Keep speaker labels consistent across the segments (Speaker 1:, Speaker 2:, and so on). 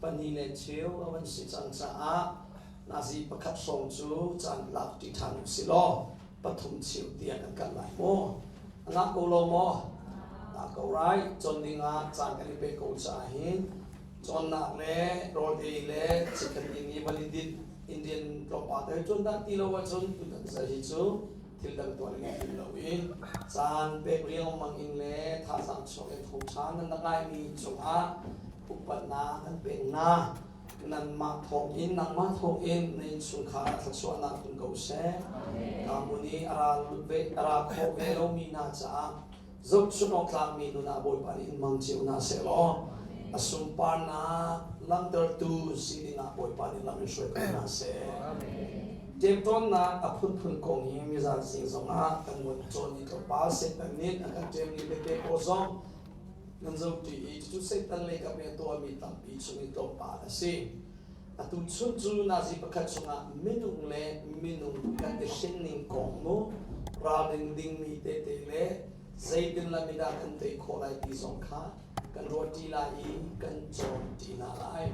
Speaker 1: Pahnih le cheu a van si cang caah nazi pakhat hrawng cu caan lak ṭi ṭhan u si law pathum cheu tiang kan kal lai mu. A ngah ko lo maw? Ngah ko rai. Cawn ding ah caan kan i pe ko caah hin cawnnak le rawl ei le chikkhat in i van i dinh Indian tlawmpal te cun dah ti lo ahcun tutan zal hi cu thil dang tuah ding ti lo i caan pek riangmang in le thazaang chuak in thawngṭha nan rak ngaimi cungah upatnak kan pek hna. Nanmah thawngin nangmah thawngin na innchungkhar ah thluachuahnak tlung ko seh. Kamu nih a ra ve a ra khawh ve lomi hna caah zohchunh awk tlakmi nun ah Bawipa nih in hmang cio hna seh law a sunparnak langhtertu si dingah Bawipa nih lam in hruai ko hna seh. Ṭemṭawnnak a phunphun kong hi mizan zing zongah kan vun cawn i tlawmpal Satan nih a kan ṭemmi tete pawl zong nan zohṭi i cucu Satan lei kap nih a tuahmi tampi chung i tlawmpal a si. Atu chun cu nazi pakhat chungah minung le minung kan i hrinning kong mu ralring dingmi tete le zeitin lam in dah kan tei khawh lai ti zong kha kan ruahṭi lai i kan cawnṭi hna lai.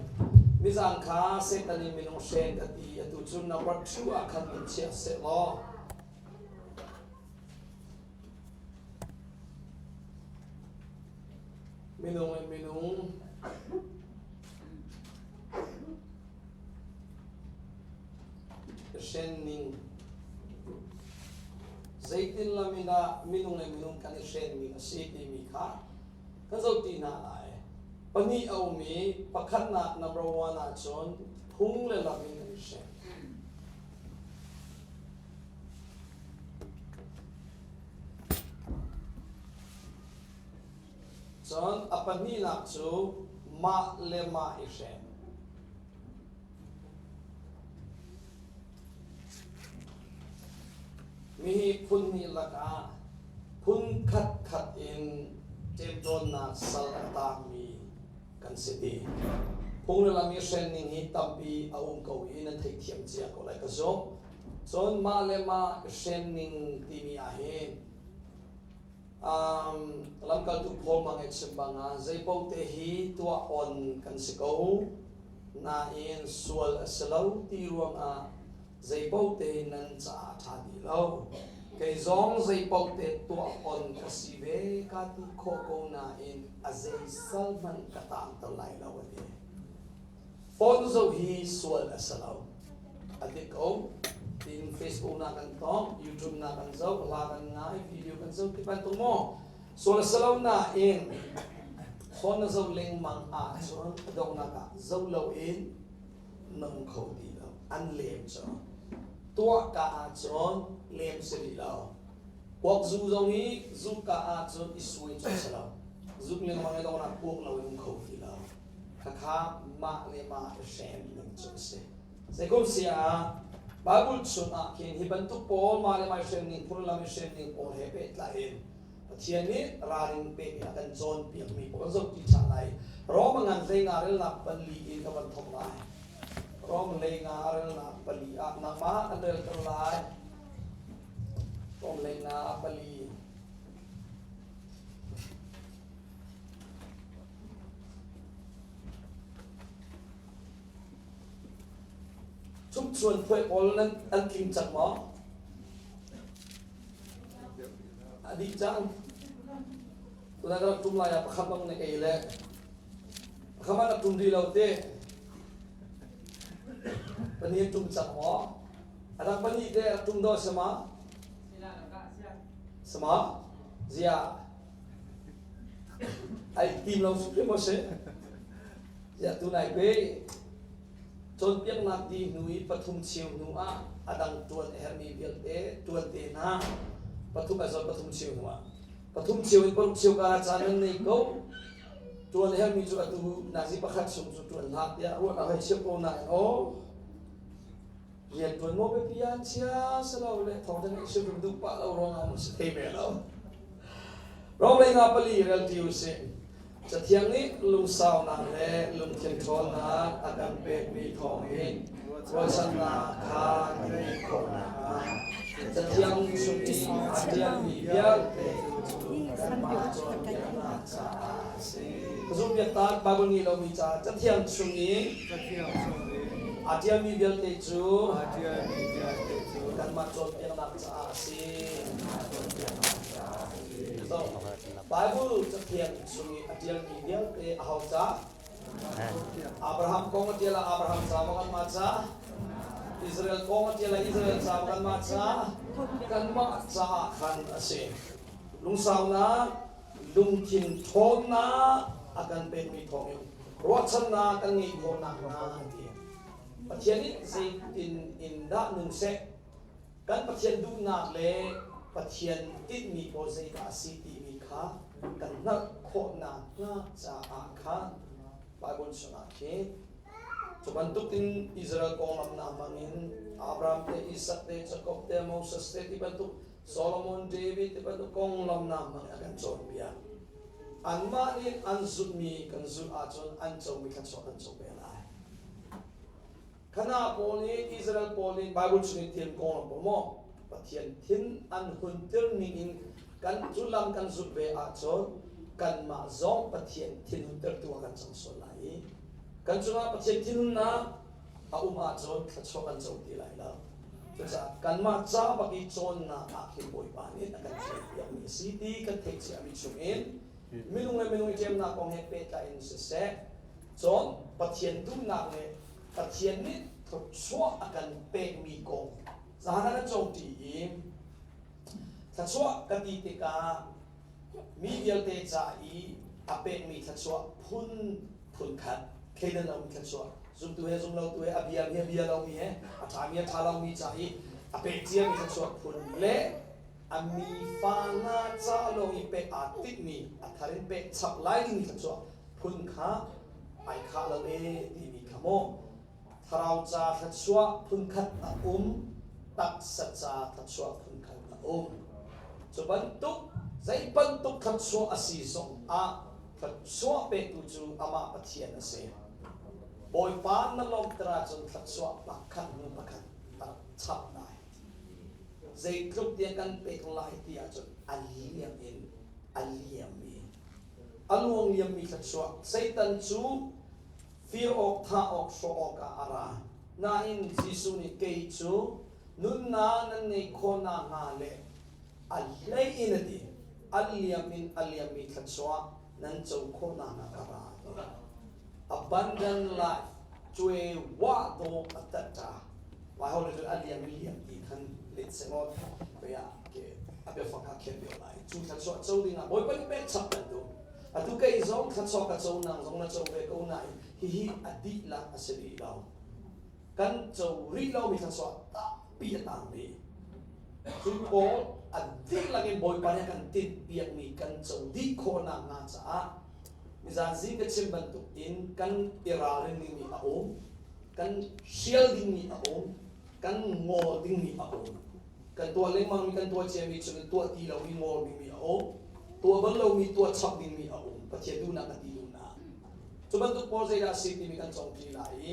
Speaker 1: Nizan kha Satan in minung hren ka ti atu cu number 2 ah khan in chiah seh law minung in minung hren ning zeitin lam in dah minung le minung kan i hren ning a si timi kha kan zoh ti hna lai. Pahnih a um i pakhatnak number one ahcun phung le lam in kan i hren. Cun a pahnihnak cu mah le mah i hren. Mihi phun hnih lakah phun khatkhat in ṭemṭawnnak sal a taangmi kan si ti. Phung le lam i hrenning hi tampi a um ko i nan theihthiam cia ko lai ka zumh. Cun mah le mah hrenning timi ahhin Lamkaltu Paul mang i chim bangah zeipaoh te hi tuah on kan si ko nain sual a si lo ti ruangah zeipaoh te nan caah ṭha dih lo. Kei zong zeipaoh te tuah on ka si ve ka ti khawh ko nain a zeisal hmanh ka taangter lai lo a ti. Phone zoh hi sual a si lo. A dik ko. Tin Facebook na kan tong, YouTube na kan zoh, hla kan ngai, video kan zoh ti bantuk maw? Sual a si lo nain phone na zoh lengmang ahcun a donghnak ah zoh loin na um kho ti lo. An lem cu. Tuah ka ahcun lem si rih lo. Kuak zu zong hi zuk ka ahcun i suai cu si lo. Zuk lengmang i donghnak kuak loin um kho ti lo. Khakha mah le mah i hrem ning cu a si. Zeikom si ah Bible chungah khin hi bantuk pawl mah le mah i hrem ning phunglam i hrem ning pawl he pehtlai in Pathian nih ralring pek in a kan cawnpiakmi pawl kan zoh ti ṭhan lai. Rom a ngan hlei nga relnak pali in ka van thawk lai. Rom hlei nga relnak pali ah nangmah kan relter lai. Rom hlei nga pali. Cungcuan phuai pawl nan an tling cang maw? A dih cang. Tuna ka rak tum lai ah pakhat bang na ei le pakhat bang na tum rih lo te. Pahnih tum cang maw? A dang pahnih te rak tum do sama? Sama? Zia. Ai tim lo hrim maw si? Ziah tunai pe cawnpiaknak di hnu i pathum cheu hnu ah a dang ṭuan a herhmi vialte ṭuan te hna pathum a zawn pathum cheu hnu ah pathum cheu in paruk cheu kar ah caan nan nei ko ṭuan a herhmi cu atu nazi pakhat chung cu ṭuan hlah tiah ruahnak hei cheu ko nain aw rian ṭuan maw biapi an chia si lo le thawng dang i sim duh pah lo ruangah mun si thei ve lo Rom lei nga pali rel ti usih Cathiang nih lungsaunak le lungthin ṭhawnnak a kan pekmi thawngin ruahchannak kha kan ngeih khawh nakhnga Cathiang chung i aa ṭialmi vialte cu. cu kanmah cawnpiaknak caah a si. Ka zumhpiak ta Bible ngei lomi ca Cathiang chung i aa ṭialmi vialte cu kanmah cawnpiaknak caah a si. So, Bible Cathiang chung i a ṭialmi vialte aho ca? Abraham kong a ṭial ah Abraham ca maw kanmah ca? Israel kong a ṭial ah Israel ca maw kanmah ca? Kanmah caah khan a si. Lungsaunak, lungthin ṭhawnnak a kan pekmi thawngin ruahchannak kan ngeih khawh nakhnga a ti. Pathian nih zeitin in dah nung seh, kan Pathian duhnak le Pathian tinhmi pawl zeidah a si timi kha kan hngalh khawh nakhnga caah khan Baibal chungah khi cu bantuk in Israel konglam hna hmangin Abraham te, Isak te, Jakob te, Moses te ti bantuk Solomon, David ti bantuk konglam hna hmangin a kan cawnpiak. Anmah nih an zulhmi kan zulh ahcun an comi thluachuah kan co ve lai. Khana pawl nih Israel pawl nih Bible chung i thil konglam pawl maw Pathian thin an hunter ning in kan cu lam kan zulh ve ahcun kanmah zong Pathian thin huntertu ah kan cang sual lai i kan cungah Pathian thinhunnak a um ahcun thluachuah kan co ti lai lo. Cucaah kanmah ca bak i cawnnak ah khin Bawipa nih a kan cawnpiakmi a si ti kan theih ciami chungin minung le minung i ṭemnak kong he pehtlai in siseh cun Pathian duhnak le Pathian nih thluachuah a kan pekmi kong zahan ah kan cawngṭi i thluachuah ka ti tikah mi vialte ca i a pekmi thluachuah phun phunkhat thleidan lomi thluachuah zumtu he zumlotu he a bia mi he bia lomi he a ṭhami he ṭha lomi ca i a pek ciami thluachuah phun le a mi fa hna ca lawng i pek aa tinhmi a thar in pek chap lai dingmi thluachuah phun kha ai khah lo ee timi kha maw thlarau ca thluachuah phunkhat a um taksa ca thluachuah phunkhat a um cu bantuk zei bantuk thluachuah a si zong ah thluachuah petu cu amah Pathian a si Bawipa na lawmhter ahcun thluachuah pakhat hnu pakhat a rak chap lai zeitluk tiang kan pek lai ti ahcun a liam in a liammi a luang liammi thluachuah Satan cu fir awk thah awk hrawh awkah a ra nain Jesuh nih kei cu nunnak nan ngeih khawh nakhnga le a hlei in a ti a liam in a liammi thluachuah nan co khawh nakhnga ka ra abundant life cue wa do a tata lai ho le a liam liam ti khan let selaw kaya ke a biafang ah khen deuh lai cu thluachuah co ding ah Bawipa nih pek chap kan duh atu kei zong thluachuah ka co nang zong na co ve ko nain hihi a dihlak a si rih lo kan co rih lomi thluachuah tampi a tang rih cu pawl a dihlak in Bawipa nih a kan tinh piakmi kan co dih khawh nakhnga caah nizan zing ka chim bantuk in kan i ralrin dingmi a um kan hrial dingmi a um kan ngol dingmi a um kan tuah lengmangmi kan tuah ciami cu tuah ti lomi ngol dingmi a um tuah bal lomi tuah chap dingmi a um Pathian duhnak kan ti duhnak cu bantuk pawl zeidah a si timi kan cawngṭi lai i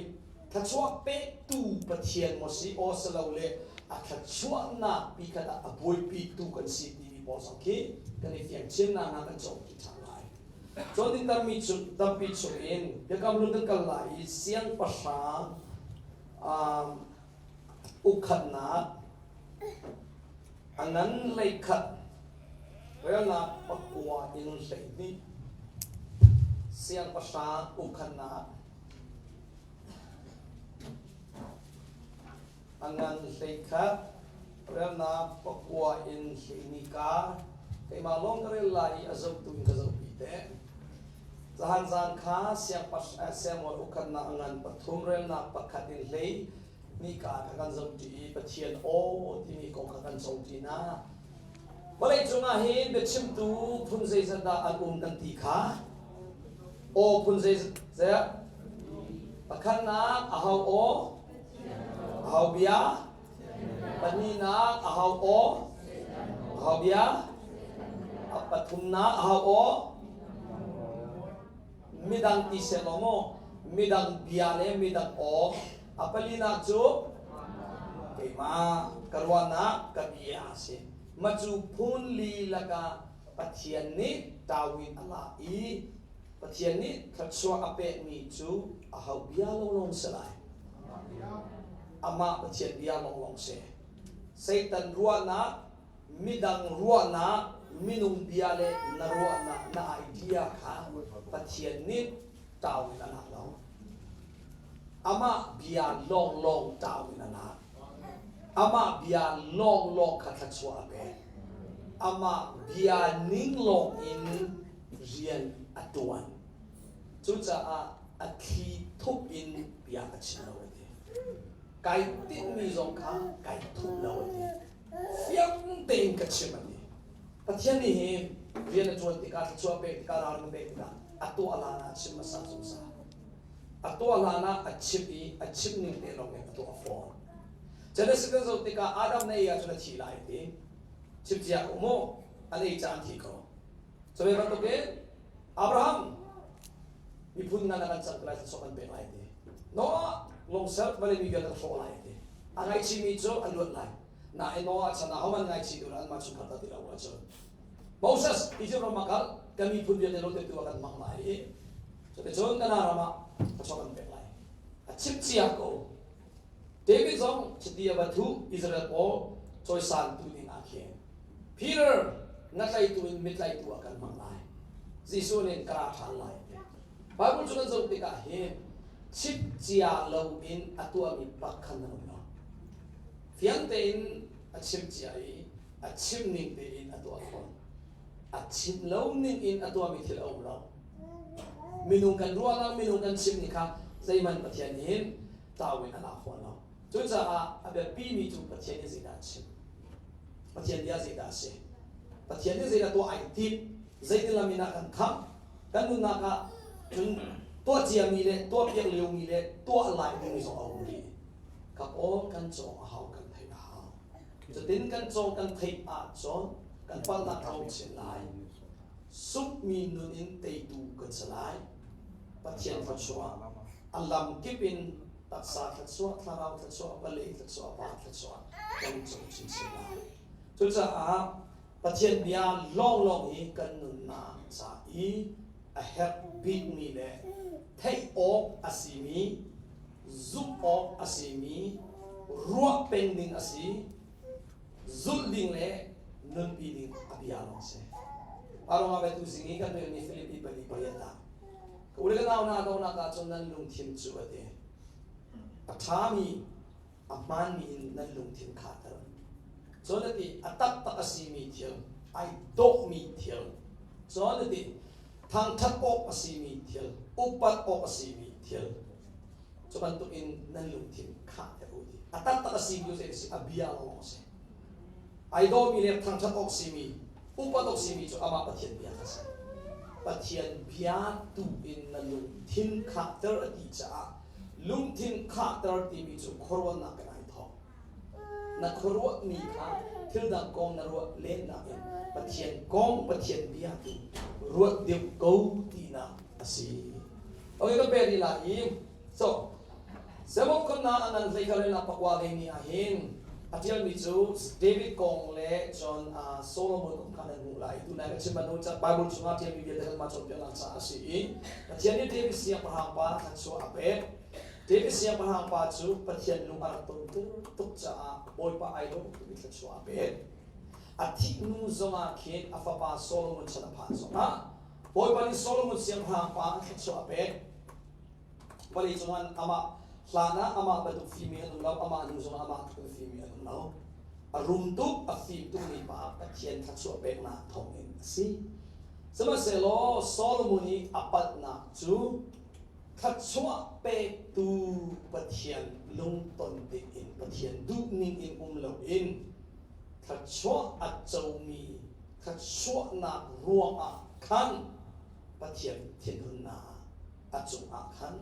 Speaker 1: thluachuah pektu Pathian maw si aw si lo le a thluachuahnak pi khat ah a buaipitu kan si timi pawl zong khi kan i fiang chin nakhnga kan cawngṭi ṭhan lai cun ni tammi cu tampi chung in biakam hlun kan kal lai i siangpahrang Ukhatnak a ngan hleikhat relnak pakua in 12 siangpahrang ukhatnak a ngan hleikhat relnak pakua in 12 ka keimah lawng ka rel lai i a zohtu in ka zohpi te. Zahan zan kha siangbawi ukhatnak a ngan pathum relnak pakhat in hlei nika kha kan zohṭi i Pathian aw timi kong kha kan cawngṭi hna. Vawlei cungah hin biachimtu phun zeizat dah an um kan ti kha aw phun zeizat pakhatnak aho aw aho bia pahnihnak aho aw aho bia pathumnak aho aw midang ti seh law maw midang bia le midang aw a palinak cu keimah ka ruahnak ka bia a si ma cu phun li lakah. Pathian nih tawin a lak i Pathian nih thluachuah a pekmi cu aho bia lawnglawng si lai? Amah Pathian bia lawnglawng si. Satan ruahnak, midang ruahnak, minung bia le na ruahnak, na idea kha Pathian nih tawin a lak lo. Amah bia lawnglawng tawin a lak. Amah bia lawnglawng kha thluachuah a pek. Amah bia ning lawng in rian a ṭuan. Cucaah a thli thup in bia a chim lo a ti. Kai tinhmi zong kha kai thup lo a ti. Fiang tein ka chim a ti. Pathian nih hi rian a ṭuan tikah, thluachuah pek tikah, ralrin pek tikah a tuah hlan ah chim hmasa zungzal. A tuah hlan ah a chimh i a chimh ning te lawng in a tuah fawn. Genesis kan zoh tikah Adam na ei ahcun a thi lai ti. Chim cia ko mu, an ei caan thi ko. Cu ve bantukin Abraham miphun ngan a kan cang lai thluachuah kan pek lai ti. Noah lawngser vawlei mi vialte ka hrawh lai ti. A ngaihchihmi cu a luat lai. Nain Noah chan ah homan ngaihchih tu anmah chungkhar ta ti lo ahcun Moses Egypt ram ah kal kan miphun vialte lo tu ah kan hmang lai i cuticun Kanaan ram ah thluachuah kan pek lai. A chim cia ko. David zong chiti a va thuh Israel pawl cawisan tu ding ah khin Peter na tlaitu in mittlaitu ah kan hmang lai. Jesuh nih ka ra ṭhan lai. Bible cu kan zoh tikah hin chip cia lo in a tuahmi bak khan nan um lo. Fiang tein a chim cia i a chim ning tein a tuah fawn. A chim lo ning in a tuahmi thil a um lo. Minung kan ruahnak, minung kan chim ning kha zeihmanh Pathian nih hin tlau in a lak fawn lo. Cucaah a biapimi cu Pathian nih zeidah a chim? Pathian bia zeidah a si? Pathian nih zeidah tuah ai timh? Zeitin lam in a kan khamh? Kan nunnak ah cun tuah ciami le tuahpiak liomi le tuah lai dingmi zong a um rih. Ka aw kan cawng a hau, kan theih a hau. Cutin kan cawng kan theih ahcun kan palhnak tlawm chin lai. Sukmi nun in teitu kan si lai. Pathian thluachuah a lam kip in taksa thluachuah, thlarau thluachuah, vawlei thluachuah, va thluachuah kan cung chinchin lai. Cucaah Pathian bia lawnglawng hi kan nunnak ca i a herh bikmi le theih awk a simi, zumh awk a simi, ruah peng ding a si, zulh ding le nunpi ding a bia lawng si. Parong ah tu zing i kan relmi Filipi pali pariat ah ka u le ka nau hna donak ah cun nan lungthin cu a ti. A ṭhami, a hmaanmi in nan lungthin khahter. Cun a ti, a taktak a simi thil, ai dawhmi thil, cun a ti, thangṭhat awk a simi thil, upat awk a simi thil, cu bantuk in nan lungthin khahter u ti. A taktak a simi cu zei a si? A bia lawng a si. Ai dawmi le thangṭhat awk simi, upat awk simi cu amah Pathian bia kha a si. Pathian bia tu in na lungthin khahter a ti caah lungthin khahter timi cu khuaruahnak in ai thawk. Na khuaruahmi kha thil dang kong na ruah lennak in Pathian kong, Pathian bia tu ruat deuh ko tinak a si. Okay, kan pek rih lai i so Samuel khonnak a ngan hlei ka relnak pakua lei ni ah hin a ṭialmi cu David kong le cun Solomon kong kha nan hmuh lai. Tunai ka chim bantuk cun Bible chungah ṭialmi vialte kanmah cawnpiaknak caah a si i Pathian nih David siangpahrang pa thluachuah a pek. David siangpahrang pa cu Pathian lung a rak ton tuk caah Bawipa ai dawh tukmi thluachuah a pek. A thih hnu zongah khin a fapa Solomon chan a phan zongah Bawipa nih Solomon siangpahrang pa thluachuah a pek. Vawlei cungah amah hlan ah amah bantuk fimi an um lo, amah hnu zongah amah tluk in fimi an um lo. A rum tuk, a fim tukmi pa Pathian thluachuah peknak thawngin a si. Sihmanhsehlaw Solomon i a palhnak cu thluachuah pektu Pathian lungton dingin Pathian duhning in um loin thluachuah a comi thluachuahnak ruangah khan Pathian thinhunnak a cungah khan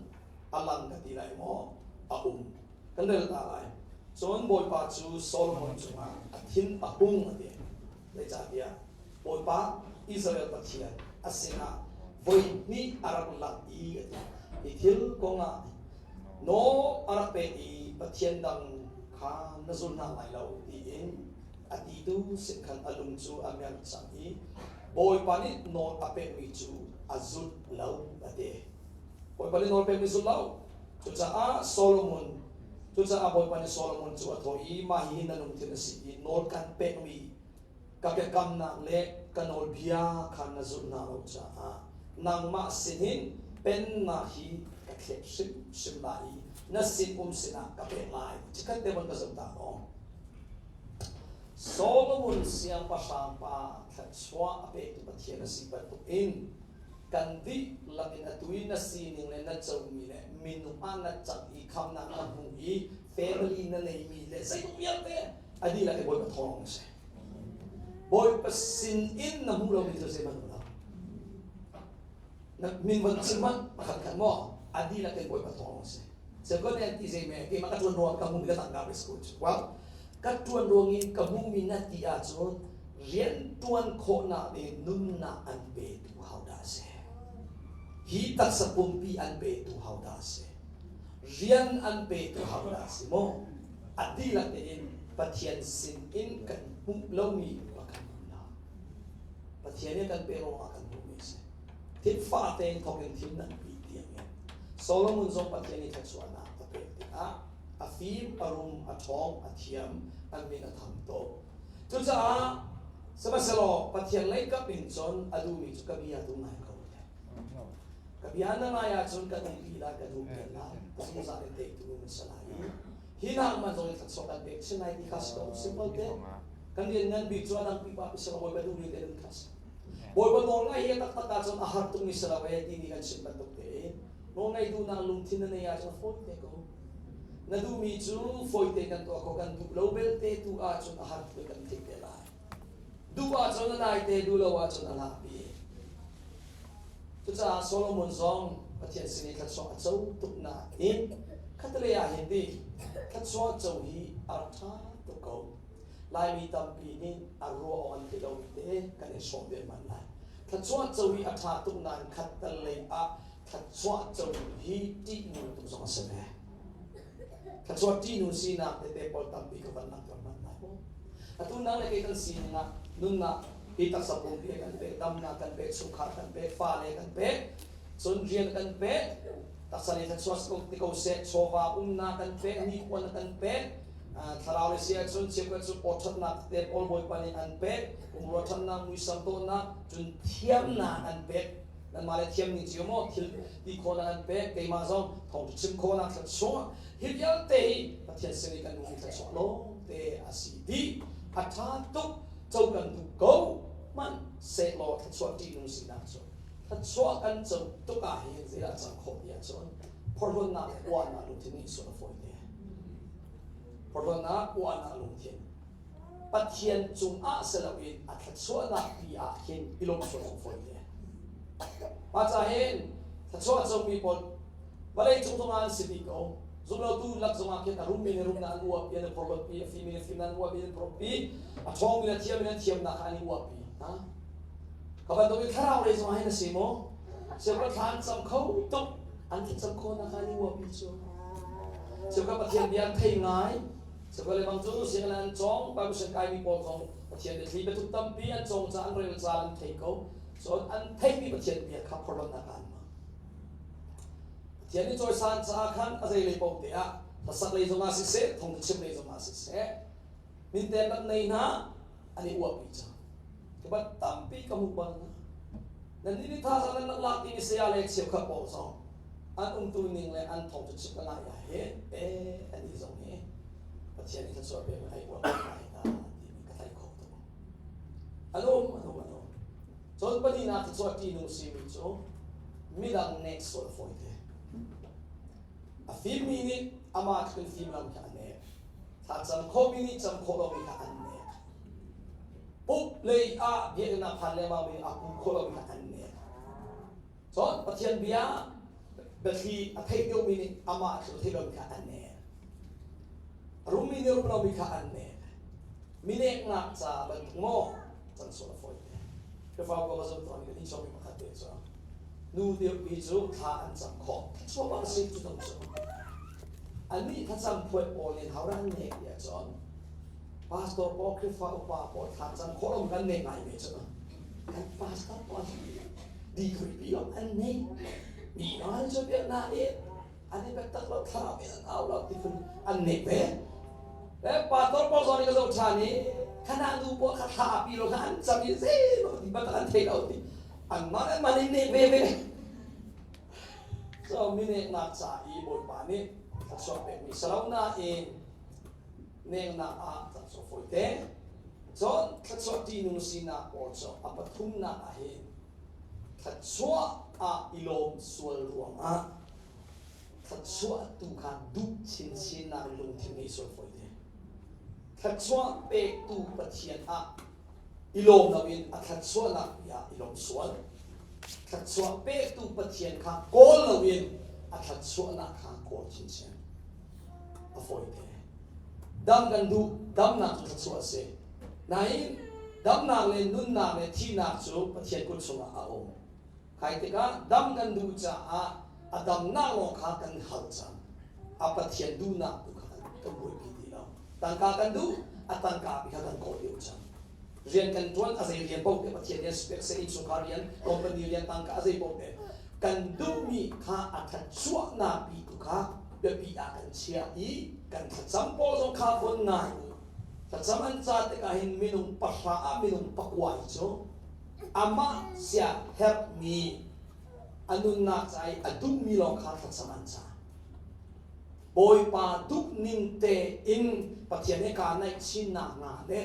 Speaker 1: a lang ka ti lai maw a um kan rel ta lai cun Bawipa cu Solomon cungah a thin a hung a ti zeicahtiah Bawipa Israel Pathian a sinah voi hnih a rak langh i a ti hi thil kongah nawl a rak pek i Pathian dang kha na zul hna lai lo tiin a titu sin khan a lung cu a mer cang i. Bawipa nih nawl a pekmi cu a zulh lo a ti. Bawipa nih nawl pekmi zulh lo. Cucaah Solomon cucaah Bawipa nih Solomon cu a thawh i mah hihi na lungthin a si i nawl kan pekmi ka biakamnak le ka nawlbia kha na zulh hna lo caah nangmah sinin pennak hi ka thlep hrimhrim lai i na sinum sinah ka pek lai. Chikkhat te von ka zoh ta law. Solomon siangpahrang pa thluachuah a petu Pathian a si bantuk in kan dihlak in atu i na sining le na comi le minung ah na cang i khamnak na hmu i family na neimi le zeitluk vialte a dihlak i Bawipa thawng a si. Bawipa sin in na hmuh lomi thil zeihmanh um lo. Na min von chim hmanh pakhat khat maw a dihlak in Bawipa thawng a si. Seko nih an ti zei me keimah ka ṭuan ruang ka hmuhmi ka tangka ve school cu. Well, ka ṭuan ruang in ka hmuhmi na ti ahcun rian ṭuan khawhnak le nunnak an petu ho dah a si? Hi taksa pumpi an petu ho dah a si? Rian an petu ho dah a si maw? A dihlak tein Pathian sin in kan hmuh lomi pakhat um lo. Pathian nih kan pe ruangah kan hmuhmi a si. Thil fate in thawk in thil nganpi tiang in Solomon zong Pathian nih thluachuahnak a pek tikah a fim, a rum, a ṭhawng, a thiam, an min a thang tuk. Cucaah sihmanhsehlaw Pathian lei kap in cun a duhmi cu ka bia tu ngai ko le. Ka bia na ngai ahcun kan umpi lai, kan humhel lai, a zungzal in teitu na si lai i hi nak man zong in thluachuah kan pek chin lai ti kha si ko. Simple te. Kan rian ngan bik cu a dang pipa pi sila Bawipa duhmi te nun kha si. Bawipa nawl ngaih hi a taktak ahcun a har tukmi si lo ee timi kan chim bantuk tein nawlngaih duhnak lungthin na neih ahcun a fawi te ko. Na duhmi cu fawite kan tuah ko kan duh lo belte tu ahcun a har tuk kan theih te lai. Duh ahcun a nai te, duh lo ahcun a lak pi. Cucaah Solomon zong Pathian sin i thluachuah a co tuk nain khatalei ah hin ti thluachuah co hi a rak ṭha tuk ko. Laimi tampi nih a ruah awk an theih lomi te kan i hrawm ve manh lai. Thluachuah co hi a ṭha tuk nain khattal lei ah thluachuah co hi ṭihnung tuk zong a si ve. Thluachuah ṭihnung sinak tete pawl tampi ka van langhter manh lai maw? Atu nang le kei kan sining ah nunnak hi taksa pumpi kan pek, damnak kan pek, chungkhar kan pek, fale kan pek, cun rian kan pek, taksa nih thluachuah ti ko seh, chawva umnak kan pek, nikhua na kan pek, Thlarau le si ahcun cheukhat cu awṭhatnak te pawl Bawipa nih an pek, pumrua ṭhatnak, muisam dawhnak, cun thiamnak an pek. Nanmah le thiam ning cio maw thil ti khawhnak an pek, keimah zong thawngṭha chim khawhnak thluachuah. Hi vialte hi Pathian sin i kan hmuhmi thluachuah lawngte a si dih. A ṭha tuk, co kan duh ko hmanh sehlaw thluachuah ṭihnung sinak cu thluachuah kan co tuk ah hin zeidah cang khawh ti ahcun phorhlawtnak le uahnak lungthin nih sual a fawi te. Phorhlawtnak, uahnak lungthin. Pathian cungah si loin a thluachuahnak pi ah khin i lawmh sual a fawi te. Mah ca hin thluachuah comi pawl vawlei cung zongah an si dih ko. Zumlotu lak zongah khin a rummi nih rumnak an uahpi, an i phorhlawtpi, a fimi nih fimnak an uahpi, an phorhlawtpi, a ṭhawngmi le a thiammi nih an thiamnak kha an i uahpi. Ha? Ka bantuk in thlarau lei zongah hin a si maw? Siangpahrang thla an cam kho tuk. An thlacam khawhnak ah ni uapi cu. Cuka Pathian bia an thei ngai. Cuka le bang cu sianginn an cawng, Bible siang kaimi pawl zong Pathian biathli biathuk tampi an cawng ca an rel ca an thei ko. Cun an theihmi Pathian bia kha phorhlawtnak ah an hmang. Pathian nih cawisan caah khan a zei lei paoh te ah hlasak lei zongah siseh, thawngtha chim lei zongah siseh, minten rak nei hna an i uahpi cang. Ka tampi ka hmuh bal hna. Nannih nih thazaang nan rak lak timi saya le cheukhat pawl zong an umtu ning le an thawng cu chim ka ngai ah hin eh annih zong hi Pathian nih thluachuah pek ai uah ngai ta timi ka theih khawh tuk. An um, an um, an um. Cun pahnihnak thluachuah ṭihnung simi cu midang nek sual a fawi te. A fimmi nih amah tluk in fim lam kha a nek. Thlacam khomi nih cam khawh lomi kha an nek. Pup lei ah biakinn ah phan lengmang mi a pu khawh lomi kha an nek. Cun Pathian bia biathli a thei deuhmi nih amah tluk a thei lomi kha an nek. A rummi nih rum lomi kha an nek. Mi neknak ca bantuk maw can sual a fawi te. Khrihfabu ka zoh tawn i kan i chawmi pakhat te cu nu deuhpi cu thla an cam khawh. Thluachuah bang si cu dong cu. Annih thlacam phuai pawl nih hauran an nek ti ahcun pastor pawl Khrihfa upa pawl thlacam khawh lo kan nek ngai ve cu. Kan pastor pawl hi degree pi lawng an nei. Mi lawng an cawnpiak nain an i biaktak lo, thlarau in an au lo ti phun an nek ve. Le pastor pawl zong nih ka zoh ṭhan i khana nu pawl kha thla pi lo kha an cam i zeimaw ti bantuk an thei lo ti anmah le anmah nih nek ve ve. So mineknak ca i Bawipa nih thluachuah pekmi si lo nain nengnak ah cang sawh fawi te. Cun thluachuah ṭihnung sinak pawl cu a pathumnak ah hin thluachuah ah i lawm sual ruangah thluachuah tu kha duh chinchinnak lungthin ngei sual fawi te. Thluachuah pektu Pathian ah i lawm loin a thluachuahnak bia i lawm sual. Thluachuah pektu Pathian kha kawl loin a thluachuahnak kha kawl chinchin. A fawi te. Dam kan duh, damnak cu thluachuah a si. Nain damnak le nunnak le thihnak cu Pathian kut chungah a um. Khai tikah dam kan duh caah a damnak lawng kha kan hal cang. A Pathian duhnak tu kha kan buaipi ti lo. Tangka kan duh, a tangka pi kha kan kawl deuh cang. Rian kan ṭuan, a zei rian paoh te Pathian rian spek se innchungkhar rian, company rian tangka a zei paoh te kan duhmi kha a thluachuahnak pi tu kha biapi ah kan chiah i kan thlacam pawl zong kha von ngai u. Thlacam an ca tikah hin minung pahra ah minung pakua hi cu amah sia herhmi a nunnak ca i a duhmi lawng kha thlacam an ca. Bawipa duhning tein Pathian he kaa naih chinnak hnga le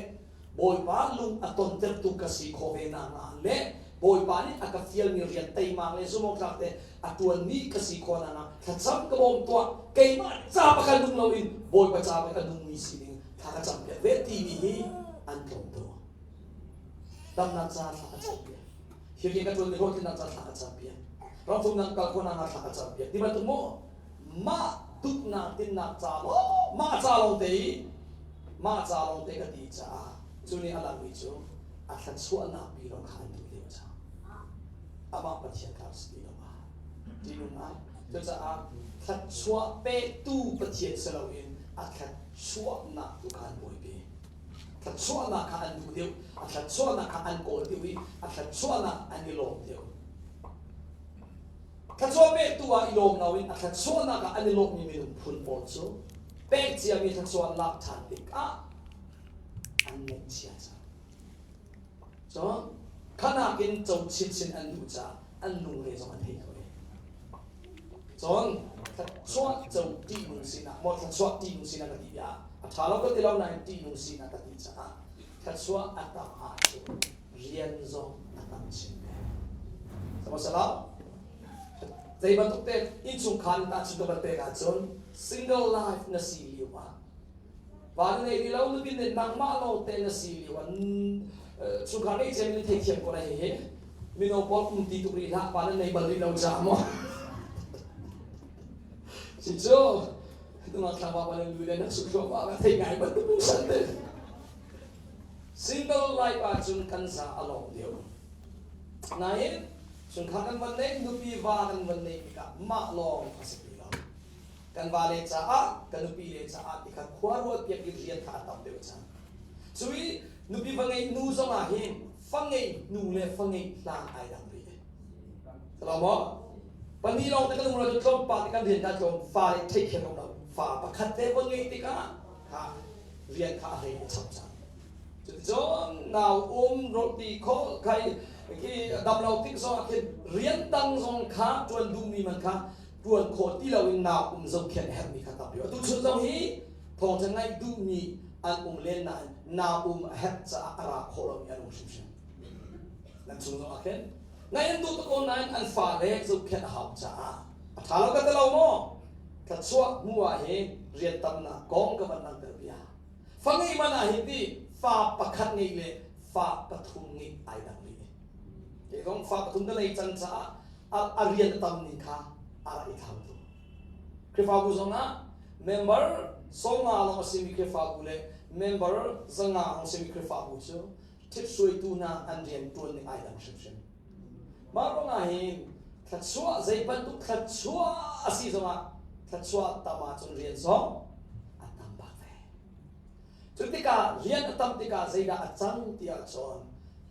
Speaker 1: Bawipa lung a tontertu ka si khawh ve nakhnga le Bawipa nih a ka fialmi rian teimak le zumhawktlak te a ṭuanmi ka si khawh nakhnga thlacam ka bawm tuah. Keimah ca pakhat nung loin Bawipa ca pakhat a nungmi sining thla ka campiak ve timi hi an tlawm tuk. Damnak ca thla ka campiak. Hi rian ka ṭuanmi hlawhtlinnak ca thla ka campiak. Ramthumnak kal khawh nakhnga thla ka campiak. Ti bantuk maw mah duhnak tinnak ca maw mah ca lawng te i mah ca lawng te ka ti caah cu nih a langmi cu a thluachuahnak pi lawng kha an duh deuh cang. Amah Pathian kha si ti lo ah ṭihnung ngai. Cucaah thluachuah pektu Pathian si loin a thluachuahnak tu kha an buaipi. Thluachuahnak kha an duh deuh, a thluachuahnak kha an kawl deuh i a thluachuahnak an i lawm deuh. Thluachuah pektu ah i lawm loin a thluachuahnak ah an i lawmmi minung phun pawl cu pek ciami thluachuah lak ṭhan tikah an ngaihchia cang. Cun khanak in co chinchin an duh caah an lungre zong an thei kho ve. Cun thluachuah co ṭihnung sinak maw thluachuah ṭihnung sinak ka ti bia a ṭha lo ka ti lo nain ṭihnung sinak ka ti caah thluachuah a tam ahcun rian zong a tam chin ve. Sihmanhsehlaw zei bantuk te innchungkhar in tahchun ka van pek ahcun single life na si lio ah va na nei ti lo nupi nih nangmah lawng te na si lio ah chungkhar ngei cia mi na theithiam ko lai hihi mino pawl um ti tuk rih hlah pa na nei bal rih lo caah maw si cu nungak thlangva pa le lu le na suk thluahmah ka thei ngai bantuk san te Single life ahcun kan za a lawng deuh. Nain chungkhar kan van neih, nupi va kan van neih tikah mah lawng a si ti lo. Kan va le caah, kan nupi le caah ti kha khua ruat piak i rian kha a tam deuh cang. Cui nupi va ngeih nu zong ah hin fa ngeih nu le fa ngeih hlan ai dang rih. Salam maw? Pahnih lawng te kan um lo cu tlawmpal te kan rian kha tlawm fa le take care um lo. Fa pakhat te va ngeih tikah kha rian kha a hlei in chap cang. Cuticun nau um roti kho khai khi dam lo tik zong ah khin rian dang zong kha ṭuan duhmi man kha ṭuan khawh ti loin nau um zohkhenh a herhmi kha tam atu chun zong hi thawngṭha ngaih duhmi an um len nain nau um a herh caah a ra khawh lomi an um hrimhrim. Nan chung zong ah khin ngaih an duh tuk ko nain an fale zohkhenh a hau caah a ṭha lo ka ti lo maw? Thluachuah hmu ah hin rian tamnak kong ka van langhter bia. Fa ngeih man ah hin ti fa pakhat ngeih le fa pathum ngeih ai dang rih. Kei zong fa pathum ka nei cang caah a rian a tam ning kha a rak i thlau tuk. Khrihfabu zong ah member 50 lawng a simi Khrihfabu le member 500 lawng a simi Khrihfabu cu ṭhithruaitu hna an rian ṭuan ning ai dang hrimhrim. Mah ruangah hin thluachuah zei bantuk thluachuah a si zongah thluachuah tam ahcun rian zong a tam bak ve. Cu tikah rian a tam tikah zeidah a cang ti ahcun.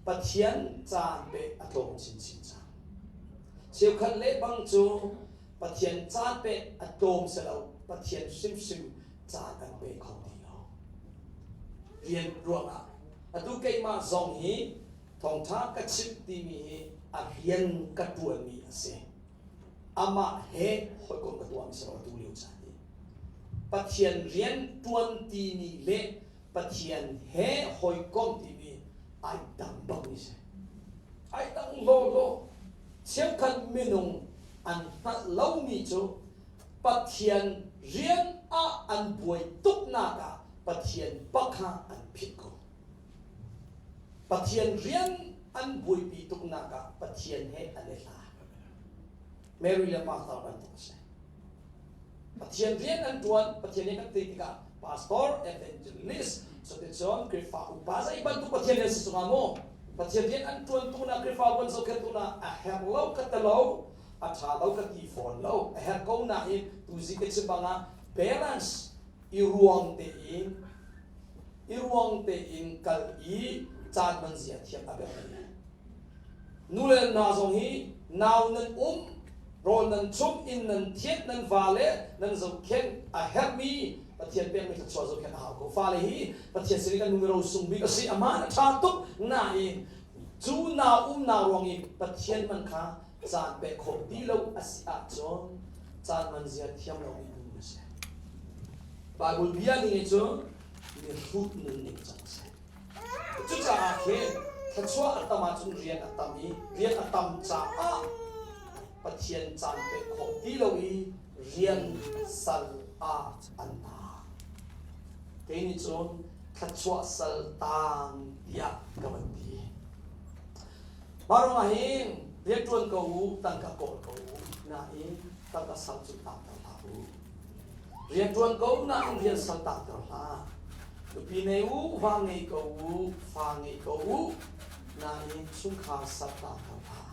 Speaker 1: Pathian caan pek a tlawm chinchin cang. Cheukhat le bang cu Pathian caan pek a tlawm si lo, Pathian hrimhrim caan an pe kho ti lo. Rian ruangah atu keimah zong hi thawngṭha ka chimh timi hi a rian ka ṭuanmi a si. Amah he hawikom ka tuahmi si lo atu lio caan hi. Pathian rian ṭuan timi le Pathian he hawikom timi ai dang bakmi si. Ai dang lawlaw. Cheukhat minung an hngalh lomi cu Pathian rian ah an buai tuknak ah Pathian bak kha an philh ko. Pathian rian an buaipi tuknak ah Pathian he an i hla. Mary le Martha bantuk a si. Pathian rian an ṭuan, Pathian he kan ti tikah pastor, evangelist, cuticun Khrihfa upa zei bantuk Pathian rian si zongah mu Pathian rian an ṭuan tu na Khrihfa an zohkhenh tu na a herh lo ka ti lo, a ṭha lo ka ti fawn lo, a herh ko nain tuzi ka chim bangah balance i ruang tein i ruang tein kal i caan man zia thiam a biapi. Nu le na zong hi nau nan um, rawl nan chumh, inn nan thianh, nan vale nan zohkhenh a herhmi Pathian pekmi thluachuah zohkhenh a hau ko. Fale hi Pathian sin in kan nu rosung bik a si. Amah a ṭha tuk nain cu nau umnak ruang i Pathian man kha caan pek khawh ti lo a si ahcun caan man zia thiam lomi nun a si. Bible bia ning cun mihrut nun ning cang a si. Cucaah khin thluachuah a tam ahcun rian a tam i rian a tam caah Pathian caan pek khawh ti lo i rian sal ah an taang. Kei nih cun thluachuah sal taang tiah ka van ti. Mah ruangah hin rianṭuan ko u, tangka kawl ko u, nain tangka sal cu taangter hlah u. Rianṭuan ko nain rian sal taangter hlah. Nupi nei u, va ngei ko u, fa ngei ko u, nain chungkhar sal taangter hlah.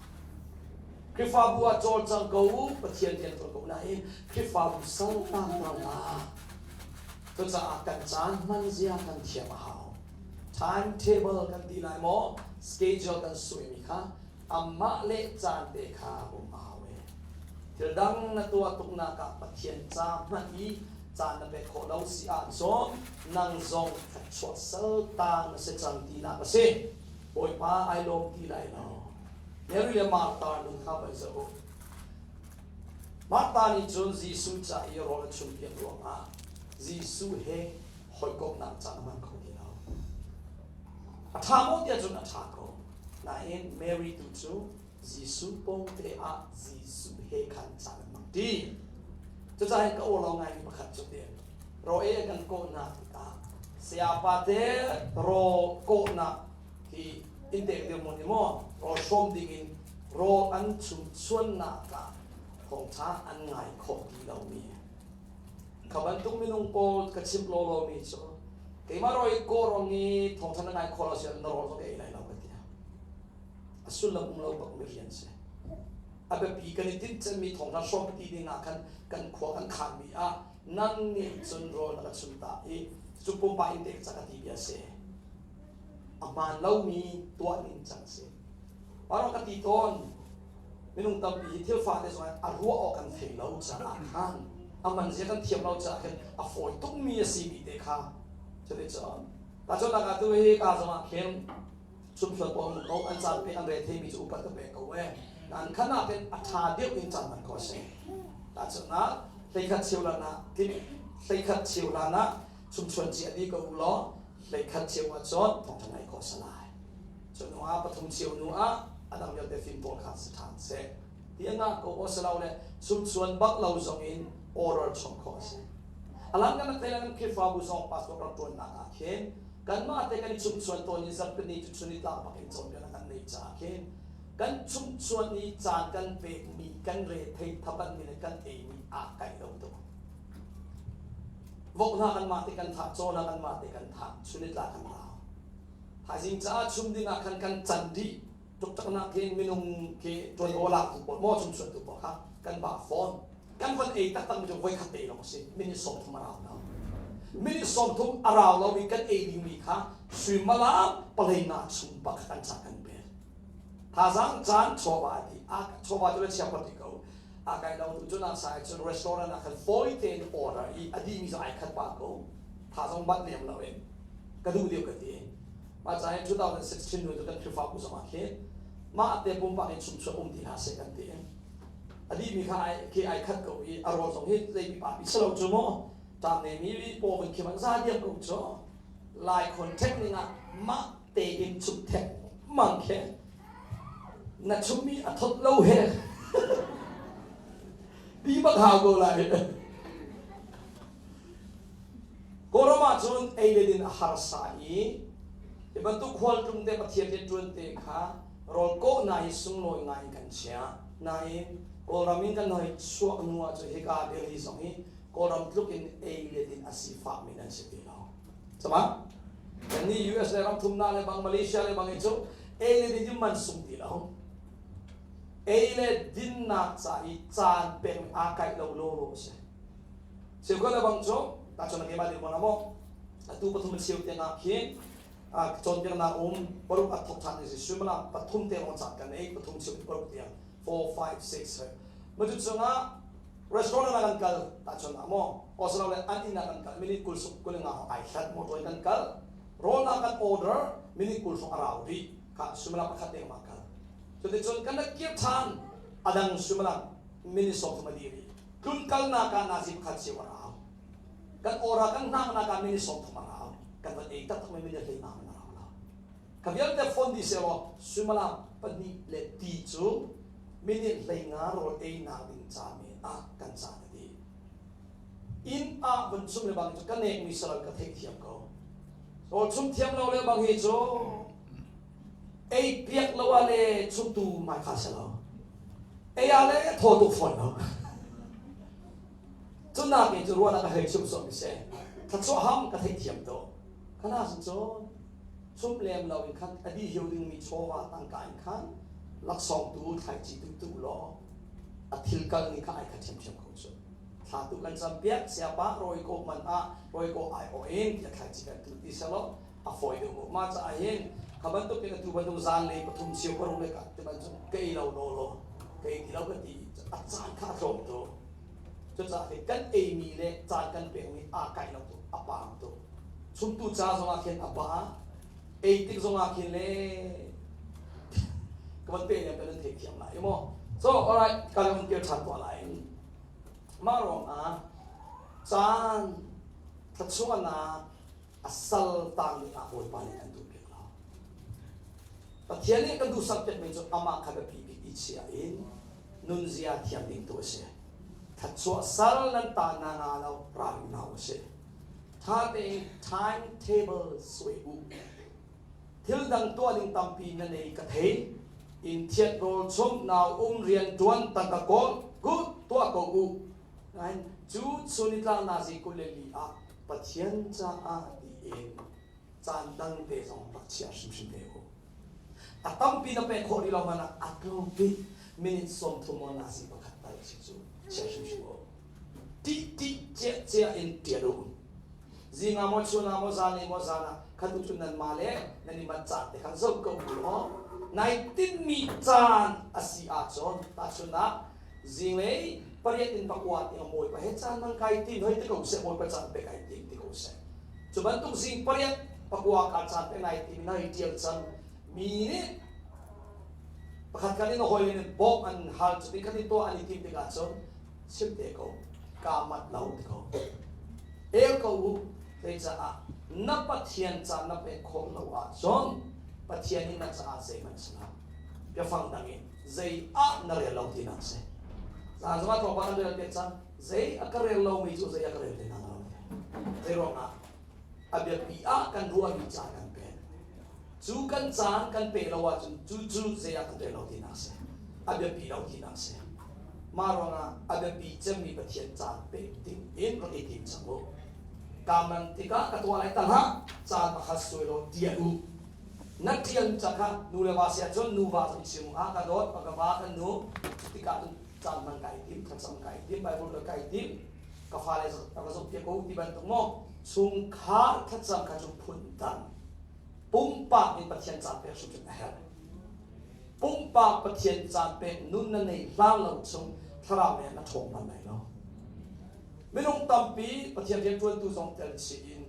Speaker 1: Khrihfabu ah cawlcang ko u, Pathian rianṭuan ko nain Khrihfabu sal taangter hlah. Cucaah kan caan hman zia kan thiam a hau. Timetable kan ti lai maw, schedule kan suaimi kha amah le caan te kha um a hau e. Thil dang na tuah tuknak ah Pathian ca hmanh i caan na pek khawh lo si ahcun nang zong thluachuah salta na si cang tinak a si. Bawipa ai lawm ti lai lo. Mary le Martha nun kha vai zoh u. Martha nih cun Jesuh ca i rawl a chumpiak ruangah Jesuh he hawikomhnak caan a hman kho ti lo. A ṭha maw tiah cun a ṭha ko. Nain Mary tu cu Jesuh pawngte ah Jesuh he khan caan an hmang ṭi. Cucaah ka aw lo ngaimi pakhat cu ti raw ei a kan kawhnak tikah sayapa te raw kawhnak hi in tek dirhmun i maw rawl hrawm dingin rawl an chum chuannak ah thawngṭha an ngai khawh ti lomi Kha bantuk minung pawl ka chimh lawlawmi cu keimah roi kawrong i thawngṭha na ngai khawh lo si na rawl zong ka ei lai lo ka ti. A sullam um lo bak mi rian si. A biapi kan i tinh cemmi thawngṭha hrawmpi ding ah khan kan khua kan khanmi ah nang nih cun rawl na ka chum ta i cu pumpak in tek cak a ti bia si. A hmaan lomi tuah ning cang si. Mah ka ti tawn minung tampi hi thil fate zong a ruah awk kan thei lo caah khan a man zia kan thiam lo caah khin a fawi tukmi a si mi te kha cuticun tahchunhnak ah tu hi ka zong ah khin chumhsual pawl ko an caan pe an re theimi cu upat ka pek ko e nan khan ah khin a ṭha deuh in caan man ko a si tahchunhnak hleikhat cheu lan ah hleikhat cheu lan ah chumchuan cia dih ko u law hleikhat cheu ah cun thawngṭha ngai khawh si lai Cu hnu ah pathum cio hnu ah a dang vialte fimtawl kha si ṭhan seh. Ti a ngah ko aw si lo le sumsuan bak lo zong in order chom khawh a si. A lang kan rak kan Khrihfabu zong pastor rak ṭuannak ah khin kanmah te kan i chumchuan tawn i zarhpini cu chun i tlak bak in cawnpiak kan neih caah khin kan chumchuan i caan kan pekmi kan re thei thabatmi le kan eimi aa kaih lo tuk. Vok hna kanmah te kan thah, caw hna kanmah te kan thah, chun i tlak kan rau. Thaizing caah chum ding ah khan kan can dih tuktaknak hin minung khi ṭuanvo lak tu pawl maw chumchuan tu pawl kha kan ba fawn. Kan von ei taktak mi cu voi khat te lawng a si. Minute 30 a rau lo. Minute 30 a rau lo i kan ei dingmi kha suimilam 15 chung pakhat kan cah kan pek. Thazaang caan chawva ti a chawva cu le chia ti ko. A kai lo tu cu nak sai cun restaurant ah khan fawi tein order i a dihmi cu ai khat pah ko. Thazaang bat lem lo in ka duh deuh ka ti. Mah ca hin 2016 nu cu kan Khrihfabu zong ah khin mah te pumpak in chungchuak um ti hlah seh kan ti. A dihmi kha ai khi ai khat ko i a rawl zong hi zei pipa pi si lo cu mu. Ṭam mi paw kan khi man za diam ko cu. Lai contact ning ah mah tein chum thek mang khe na chummi a thot lo he ti bak hau ko lai. Kawlram ahcun ei le din a harsa i hi bantuk khualtlung te Pathian rianṭuan te kha rawl kawhnak hi sunglawi ngai in kan chiah. Nain Kawlram in kan hoi chuah hnu ahcun hika Delhi zong hi Kawlram tluk in ei le din a sifahmi nan si ti lo. Cama? Kannih US le ram thumnak le bang Malaysia le bang hi cu ei le din hi man sung ti lo. Ei le dinnak ca i caan pek aa kaih lo lawlaw a si. Cheukhat le bang cu tahchun keimah dir hmanh ah maw atu pathum a cheu tiangah khin cawnpiaknak um paruk a thawk ṭhan si suimilam pathum te lawng caan kan ei pathum cheu in paruk tiang 4 5 6 ma cu chungah restaurant ah kan kal tahchun ah maw Australia le an inn ah kan kal minute 20 suk 25 ai hlat motor in kan kal rawl ah kan order minute 20 hrawng a rau rih kha suimilam pakhat deng ma kal cuticun kan rak kir ṭhan adang suimilam minute 30 a dih rih Tlunkalnak ah nazi pakhat cio a rau. Kan awra kan hnaknak ah minute 30 a rau. Kan van ei taktak mi minute 15 a rau lo. Ka vialte phone di selaw suimilam pahnih le ti cu minute 15 rawl ei nak ding ca men ah kan caan a dih. Inn ah vun chum le bang cu ka nek mi saral ka theih thiam ko. Rawl chum thiam lo le bang hi cu ei piak lo ah le chumtu mai kha si lo ei ah le thaw tuk fawn lo cunak in cu ruahnak a hei chum sawm mi si thluachuah ham ka theih thiam to kana sin cun chum lem lo in khan a di hiu ding mi chawva tangka in khan laksawng tu thlaici tu tu law a thil kal ni kha ai kha thiam thiam ko cu thla tu kan cam piak siapa roi ko man ah roi ko ai o in tia thlaici kan tu ti selo a fawi deuh mu mah caah hin kha bantuk in atu bantuk zanlei pathum cheu paruk le ka ti bantuk ka ei lo law law ka ei ti lo ka ti a caan kha a tlawm tuk cucaah hin kan eimi le caan kan pekmi aa kaih lo tuk a paam tuk chumtu ca zongah khin a ba ei tik zongah khin le ka van pe ne kan thei thiam lai maw so alright ka le kir ṭhan tuah lai mah ruangah caan thluachuahnak a sal tang ding ah Bawipa nih kan duhpiak lo. Pathian nih kan duhsak piakmi cu amah kha biapi bik i chia in nunzia thiam ding tu a si. Thluachuah sal nan ta na nga lo ralring hna u sih. Tha tein timetable suai u. Thil dang tuah ding tampi na nei ka thei. In thiat rawl chumh nau um rian tuan tangka kawl good tuah ko u. Nain cu chun nazi 24 ah Pathian caah tiin caan dang te zong rak chia hrimhrim ve u. A tampi na pek khawh rih lo hmanh ah a tlawm bik minute 30 maw nazi pakhat tal si cu chia hrimhrim u. Tih tih ciah ciah in ṭial u. Zing ah maw chun ah maw zan maw zan ah khat u cun nan mah le nan i manh caan te khan zoh ko u law nai tinhmi caan a si ahcun tahchun ah zinglei pariat in pakua tiang Bawipa he caan man kai tim hoi ti ko seh Bawipa caan pe kai tim ti ko seh cu bantuk zing pariat pakua ka caan pe nai tim nai tial cang mi nih pakhat khat in hawi in bawm an hal cu ti khat in tuah an i tim tikah cun chim te ko ka mat lo ti ko el ko u zeicah na Pathian caan na pek khawh lo ahcun Pathian in na caah zeihmanh si lo biafang dang in zei ah na rel lo tinak si zan zongah tlawmpal kan rel piak cang zei a ka rel lomi cu zei a ka rel te hna lo zei ruangah a biapi ah kan ruahmi caan kan pek cu kan caan kan pe lo ahcun cu cu zei ah kan rel lo tinak si a biapi lo tinak si mah ruangah a biapi cemmi Pathian caan pek ding in rak i tim cang u kaman tikah ka tuah lai tangah caan pakhat suai law tial u Na ṭian ca kha nu le va si ahcun nuva cu i chim ah ka dawt, ka va kan nu. Tikah cun caan hman kai tim, thlacam kai tim, Bible ka kai tim. Ka fale ka zohpiak ko ti bantuk maw chungkhar thlacam kha cu phun dang. Pumpak in Pathian caan pek hrimhrim a herh. Pumpak Pathian caan pek nun na nei hlan lo chung thlarau lei na ṭhawng bal lai lo. Minung tampi Pathian rianṭuantu zong tel chih in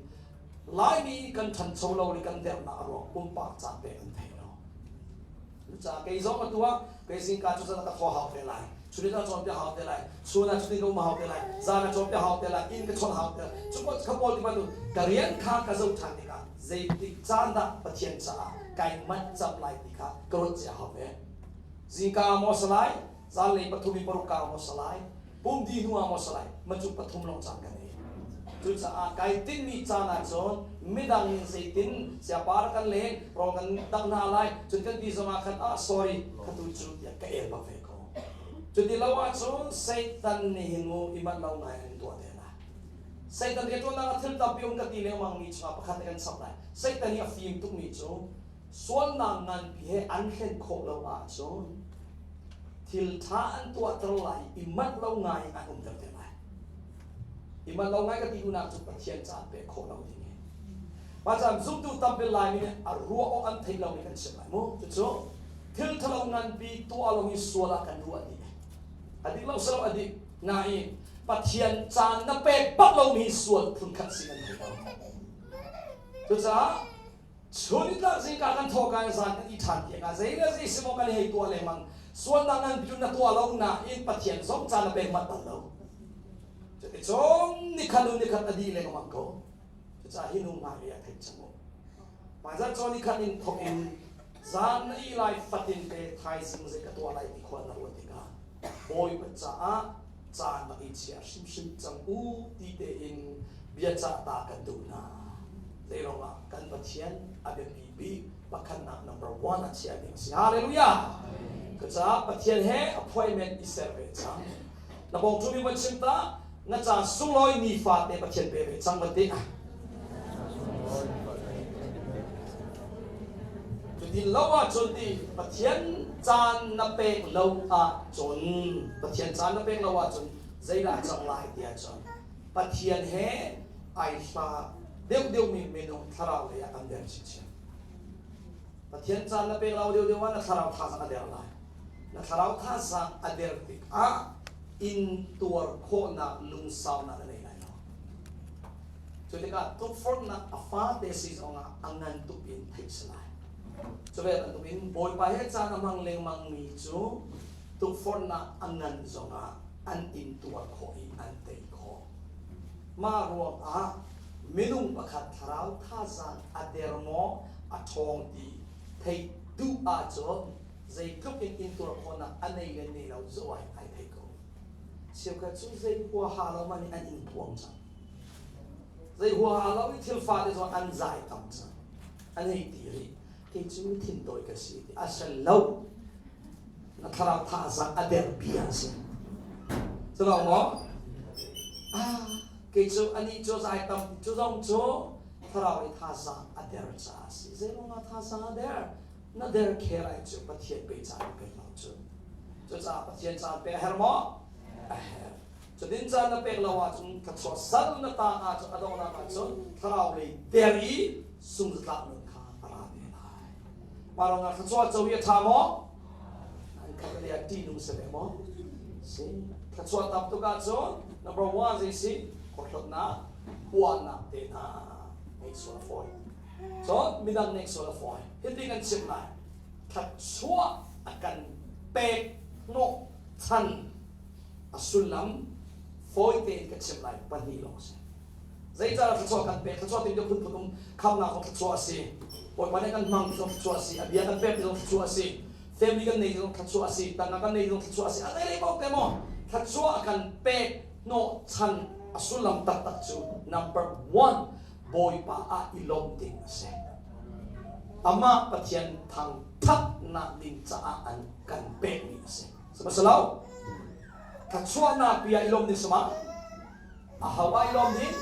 Speaker 1: Laimi kan ṭhancho lo le kan dernak a ruang pumpak caan pek an thei lo. Cucaah kei zong atu ah kei zingka cu zan ka thaw hau te lai, chun ah cawnpiak hau te lai, chun ah cutin ka um hau te lai, zan ah cawnpiak hau te lai, inn ka chawnh hau te lai. Cu kha pawl ti bantuk ka rian kha ka zoh ṭhan tikah zeitik caan dah Pathian caah kai manh cam lai ti kha ka ruat cia hau ve. Zingka maw sa lai, zanlei pathum in paruk kar maw sa lai, pum di hnu ah maw sa lai, ma cu pathum lawng caan ka nei. Cucaah kai tinhmi caan ahcun midang in zeitin siapa kan leng, rawl kan dangh hna lai, cun kan ti zongah khan ah sorry khatu cu tiah ka el bak ve ko. Cuti lo ahcun Satan nih hin mu i manh lo ngai an tuah te lai. Satan rianṭuannak ah thil tampi um ka ti lengmang mi chungah pakhat kan chap lai. Satan i a fim tukmi cu sualnak nganpi he an hlen khawh lo ahcun thil ṭha an tuahter lai i manh lo ngai an umter te lai. I manh lo ngai ka ti duhnak cu Pathian caan pek khawh lo ding hi. Mah caan zumtu tampi Laimi nih a ruah awk an theih lomi kan chim lai mu. Cucu thil ṭhalo nganpi tuah lo hi sual ah kan ruah dih. A dik lo silo a dik. Nain Pathian caan na pek bak lomi sual phunkhat si kan thei lo. Cucaah chun nitlak zingka kan thawka in zan kan i ṭhan tiang ah zei le zei si maw kan hei tuah lengmang sualnak ngan cun na tuah lo nain Pathian zong caan na pek manh bal lo. Cuticun nikhat hnu nikhat a dih lengmang ko. Cucaah hi nu hmai a theih cang u. Hmaizarh cawn nikhat in thawk in zan na ih lai fatin te thaizing zei ka tuah lai ti khua na ruat tikah Bawipa caah caan rak i chia hrimhrim cang u ti tein biacah ta kan duh hna. Zeiruangah kan Pathian a biapi bik pakhatnak number one a chia ding a si. Hallelujah! Cucaah Pathian he appointment i ser ve cang. Na bawngṭu mi van chim ta, na caan sunglawi nifate Pathian pe ve cang van ti. Cutin lo ahcun ti Pathian caan na pek lo ahcun Pathian caan na pek lo ahcun zeidah cang lai ti ahcun Pathian he ai hla deuhdeuhmi minung thlarau lei ah kan der chinchin. Pathian caan na pek lo deuhdeuh ah na thlarau thazaang a der lai. Na thlarau thazaang a der tikah intuar khawhnak lungsaunak na nei lai lo. Cu tikah tukforhnak a fate si zongah a ngan tuk in theih si lai. Cu ve bantukin Bawipa he caan a hmang lengmangmi cu tukforhnak a ngan zongah an intuar khawh i an tei khawh. Mah ruangah minung pakhat thlarau thazaang a der maw a ṭhawng ti theih duh ahcun zeitluk in intuar khawhnak a nei le nei lo zoh ai ai thei ko. Cheukhat cu zei huaha lo man in an in phuang cang. Zei huaha lo i thil fate zong an zai tam cang. An hei ti rih. Kei cu thintawi ka si ti a si lo. Na thlarau thazaang a der bia a si. Cu maw? Ah, kei cu anih cu zai tam cu zong cu thlarau i thazaang a der caah a si. Zeiruangah thazaang a der? Na der khel ai cu Pathian pe caan pek lo cu. Cucaah Pathian caan pe a herh maw? A herh. Cutin caan na pek lo ahcun thluachuah sal na tang ahcun a donghnak ahcun thlarau lei der i sungzatlak nun kha a ra te lai. Mah ruangah thluachuah co hi a ṭha maw? An khat le ah ṭihnung si ve maw? Si. Thluachuah tam tuk ahcun number one zei si phorhlawtnak, uahnak te hna ngeih sual a fawi. Cun midang nih sual a fawi. Hiti kan chimh lai. Thluachuah a kan pek hnawh chan a sullam fawi tein ka chimh lai pahnih lawng si. Zeicahdah thluachuah kan pek? Thluachuah timi cu phunphun um khamnak zong thluachuah a si. Bawipa nih kan hmang ti zong thluachuah a si. A bia kan pek ti zong thluachuah a si. Family kan nei ti zong thluachuah a si. Tangka kan nei ti zong thluachuah a si. A zei lei paoh te maw thluachuah kan pek hnawh chan a sullam taktak cu number one Bawipa ah i lawmh ding a si. Amah Pathian thangthatnak ding caah an kan pekmi a si. Sihmanhsehlaw thluachuahnak pi ah i lawmh ding sama aho ah i lawm ding?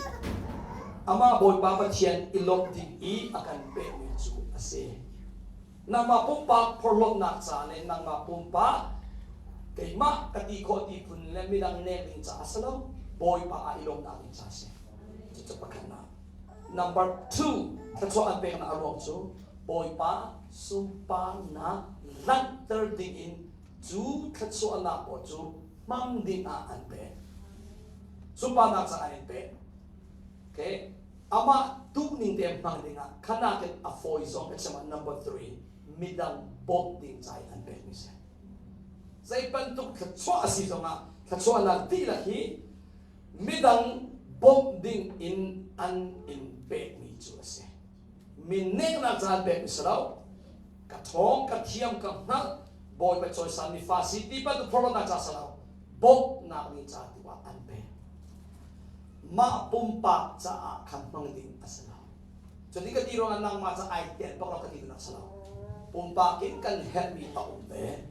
Speaker 1: Amah Bawipa Pathian i lawmh ding i a kan pekmi cu a si. Nangmah pumpak phorhlawtnak ca le nangmah pumpak keimah ka ti khawh ti phun le midang nek ding caah a si lo. Bawipa ah i lawmnak ding ca a si. Cucu pakhatnak. Number two, thluachuah an peknak a ruang cu Bawipa sunparnak langhter ding in cu thluachuahnak pawl cu hmang ding ah an pek. Sunparnak caah an pek. Okay. Amah duhning te hmang ding ah khanak in a fawi zong ka chim ah number three, midang bawmh ding ca in an pekmi si. Zei bantuk thluachuah a si zongah thluachuahnak dihlak hi midang bawmh ding in an in pekmi cu a si. Mi neknak ca an pekmi si lo. Ka ṭhawng, ka thiam, ka hngalh, Bawipa cawisan mi fa si ti bantuk phorhlawtnak ca si lo. Bawmhnak ding ca tu ah an pek. Mah pumpak caah khan hmang ding a si lo. Cuti ka ti ruangah nangmah ca ai tel bak lo ka ti duhnak si lo. Pumpak in kan herhmi a um ve.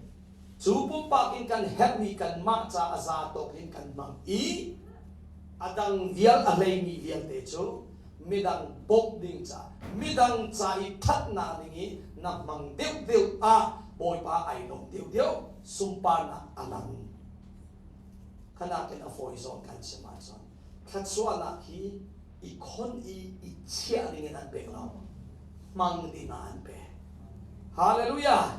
Speaker 1: Cu pumpak in kan herhmi kanmah ca a za tawk in kan hmang i a dang vial a hleimi vialte cu midang bawmh ding ca midang ca i ṭhatnak ding i na hmang deuhdeuh ah Bawipa ai lawm deuhdeuh sunparnak a lang. Khanak in a fawi zawn kan chim ahcun thluachuahnak hi i khon i i chiah ding in an pek lo hmang ding ah an pek. Hallelujah!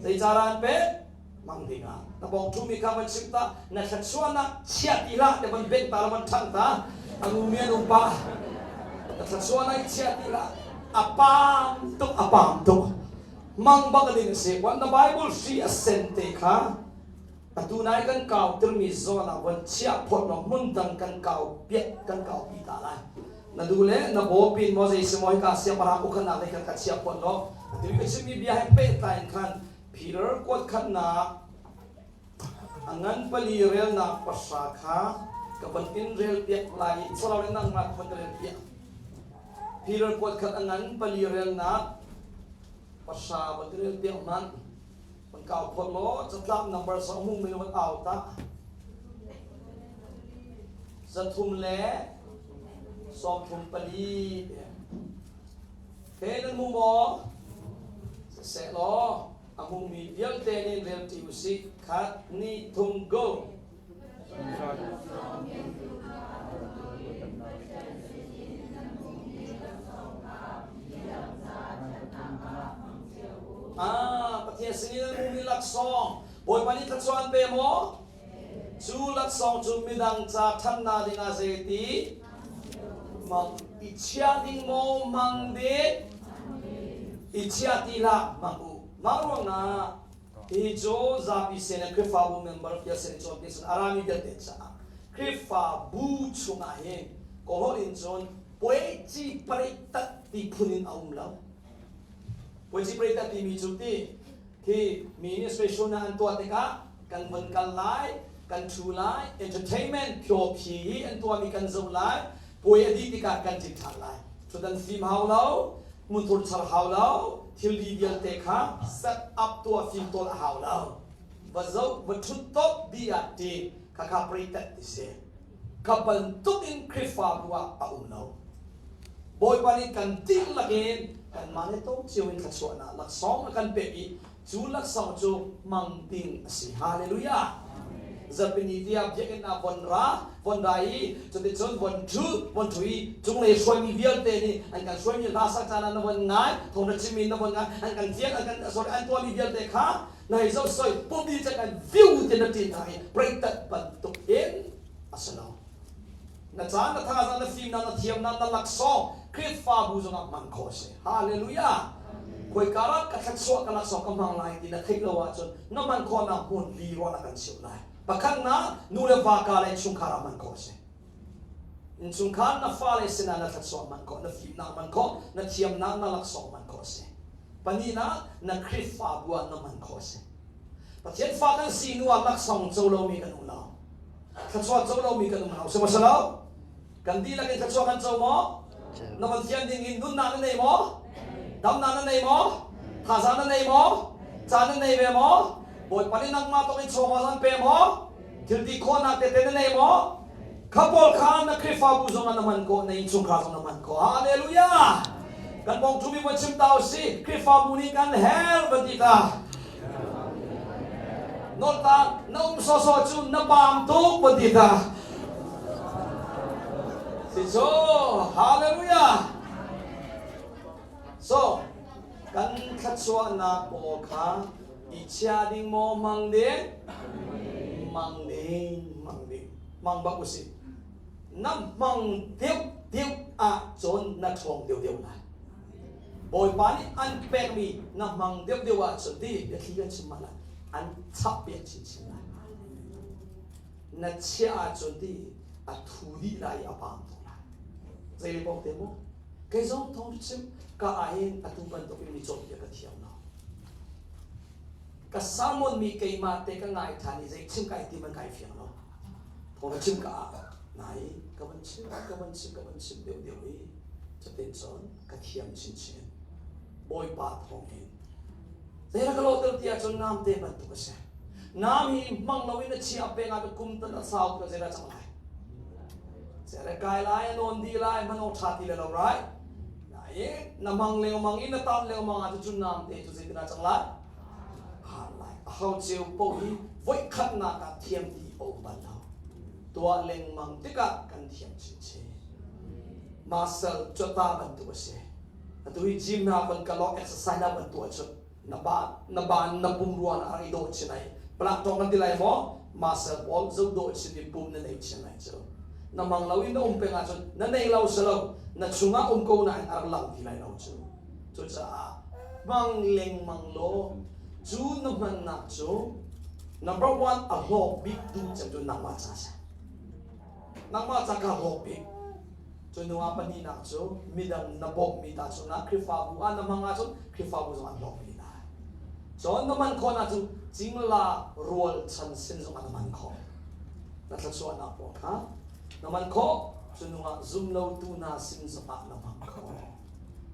Speaker 1: Zeicadah an pek? Hmang ding ah. Na bawng ṭhumi kha van chim ta, na thluachuahnak chia ti hlah, te van bengh ta la van ṭhang ta, a ngumi an um pah. Na thluachuahnak i chia ti hlah. A paam tuk, a paam tuk. Mang bak ding a si. Wan na Bible hri a sen te kha atu nai kan kau tirmi zawn ah van chiah phot law hmun dang kan kau piak kan kau pi ta lai. Na du le na baw pin maw zei si maw hika siangpahrang ukhanak lei khan ka chiah phot law atu ka chimmi bia he pehtlai in khan Peter kuat khatnak a ngan pali relnak pahra kha ka van in rel piak lai i solo in nangmah ka van rel piak. Peter kuat khat a ngan pali relnak pahra van rel piak hmanh. Van kau phot law catlap number sa hmu mi van au ta. 334. He nan hmu maw? Siseh law a hmumi vialte nih rel ṭi usih. Khat, hnih, thum, go! Ah, Pathian sin in an hmumi laksawng Bawipa nih thluachuah an pe maw? Cu laksawng cu midang ca ṭhatnak dingah zeiti mang i chia ding maw mang ding i chia ti hlah mang u. Mah ruangah hi cu zapi sin le Khrihfabu member vial sin cawnpiak sin a rami vialte caah Khrihfabu chungah hin kawlholh in cun puaici pareih tat ti phun in a um lo. Puaici pareih tat timi cu ti khi mi nih special na an tuah tikah kan von kal lai, kan ṭhu lai, entertainment phyo-phi hi an tuahmi kan zoh lai, puai a dih tikah kan ṭin ṭhan lai. Ṭhutdan fim hau lo, hmunthur char hau lo, thilri vialte kha set up tuah fimtawl a hau lo. Va zoh, va ṭhut top dih ah ṭin, khakha preitet ti si. Kha bantuk in Khrihfabu ah a um lo. Bawipa nih kan dihlak in kanmah le to cio in thluachuahnak laksawng a kan pek i Cu laksawng cu hmang ding a si. Hallelujah! Zarhpini tiah biakinn ah von ra, von ra i cuticun von ṭhu, von ṭhu i cunglei hruaimi vialte nih an kan hruaimi hla sak caan ah na von ngai, thawng na chimmi na von ngai, an kan fial, an kan sorry, an tuahmi vialte kha na hei zoh soi, pumpi cu kan view ti na ṭin hna i preitat bantuk in a si lo. Na caan, na thazaang, na fimnak, na thiamnak, na laksawng Khrihfabu zongah hman khawh a si. Hallelujah! Khoika ram ka thluachuah ka laksawng ka hmang lai ti na theih lo ahcun na hman khawhnak hmun li ruahnak kan chimh lai. Pakhatnak, nu le va ka le innchungkhar ah hman khawh a si. Innchungkhar na fale sinah na thluachuah hman khawh, na fimnak hman khawh, na thiamnak, na laksawng hman khawh a si. Pahnihnak, na Khrihfabu ah na hman khawh a si. Pathian fa kan si hnu ah laksawng co lomi kan um lo. Thluachuah co lomi kan um lo. Sihmanhsehlaw kan dihlak in thluachuah kan co maw? Na van thian ding in nunnak na nei maw? Damnak na nei maw? Thazaang na nei maw? Caan na nei ve maw? Bawipa nih nangmah tawk in chawva zan pe maw? Thil ti khawhnak tete na nei maw? Kha pawl kha na Khrihfabu zong ah na hman khawh, na innchungkhar zong na hman khawh. Hallelujah! Kan bawng ṭhumi van chim ta usih. Khrihfabu nih kan herh van ti ta. Nolta na um sawsawh cu na paam tuk van ti ta. Si cu hallelujah. So kan thluachuahnak pawl kha i chia ding maw hmang ding? Hmang ding, hmang ding. Hmang bak usih. Na hmang deuh deuh ahcun na ṭhawng deuh deuh lai. Bawipa nih an pekmi na hmang deuh deuh ahcun ti biathli kan chim lai an chap piak chinchin lai. Na chiah ahcun ti a thu dih lai i a paam tuk lai. Zei le paoh te maw? Kei zong thawng chim ka ah hin atu bantuk in mi cawnpiak ka thiam lo. Ka sermon mi keimah te ka ngai ṭhan i zei chim kai ti man kai fiang lo. Thawng chim ka ah nai ka van chim ka van chim ka van chim deuh deuh i cutin cun ka thiam chinchin. Bawipa thawng in. Zei ka lawhter ti ahcun namte bantuk a si. Nam hi hmang loin a chia peng ah kum tan a sau ka zei dah cang lai. Cere kai lai a nawn dih lai hman awk ṭha ti le lo rai. Nain na mang lengmang i na tam lengmang ah cun namte cu zeitin ah cang lai? Har lai. A ho ceu paoh hi voikhatnak ah thiam ti a um bal lo. Tuah lengmang tikah kan thiam chinchin. Muscle cuata bantuk a si. Atu hi gym hna van kal awk exercise na van tuah cun na ba na ban na pum ruan a i dawh chin ai. Palak tawng kan ti lai maw? Muscle pawl zoh dawh chin i pum na nei chin lai cu. Na mang lo in na um peng ahcun na nei lo si lo na chungah um ko nain a rak lang ti lai lo cu. Cucaah hmang lengmang law cu na hmannak cu number one a hlawk bik duh cem cu nangmah ca si. Nangmah ca ka hlawk bik. Cu hnu ah pahnihnak cu midang na bawmhmi ta chungah Khrihfabu ah na hmang ahcun Khrihfabu zong an hlawk ve lai. Cun na hman khawh ahcun cingla rualchan sin zong ah na hman khawh. Na thluachuahnak pawl kha na hman khawh. Cu hnu ah zumlotu hna sin zong ah na hmang khawh.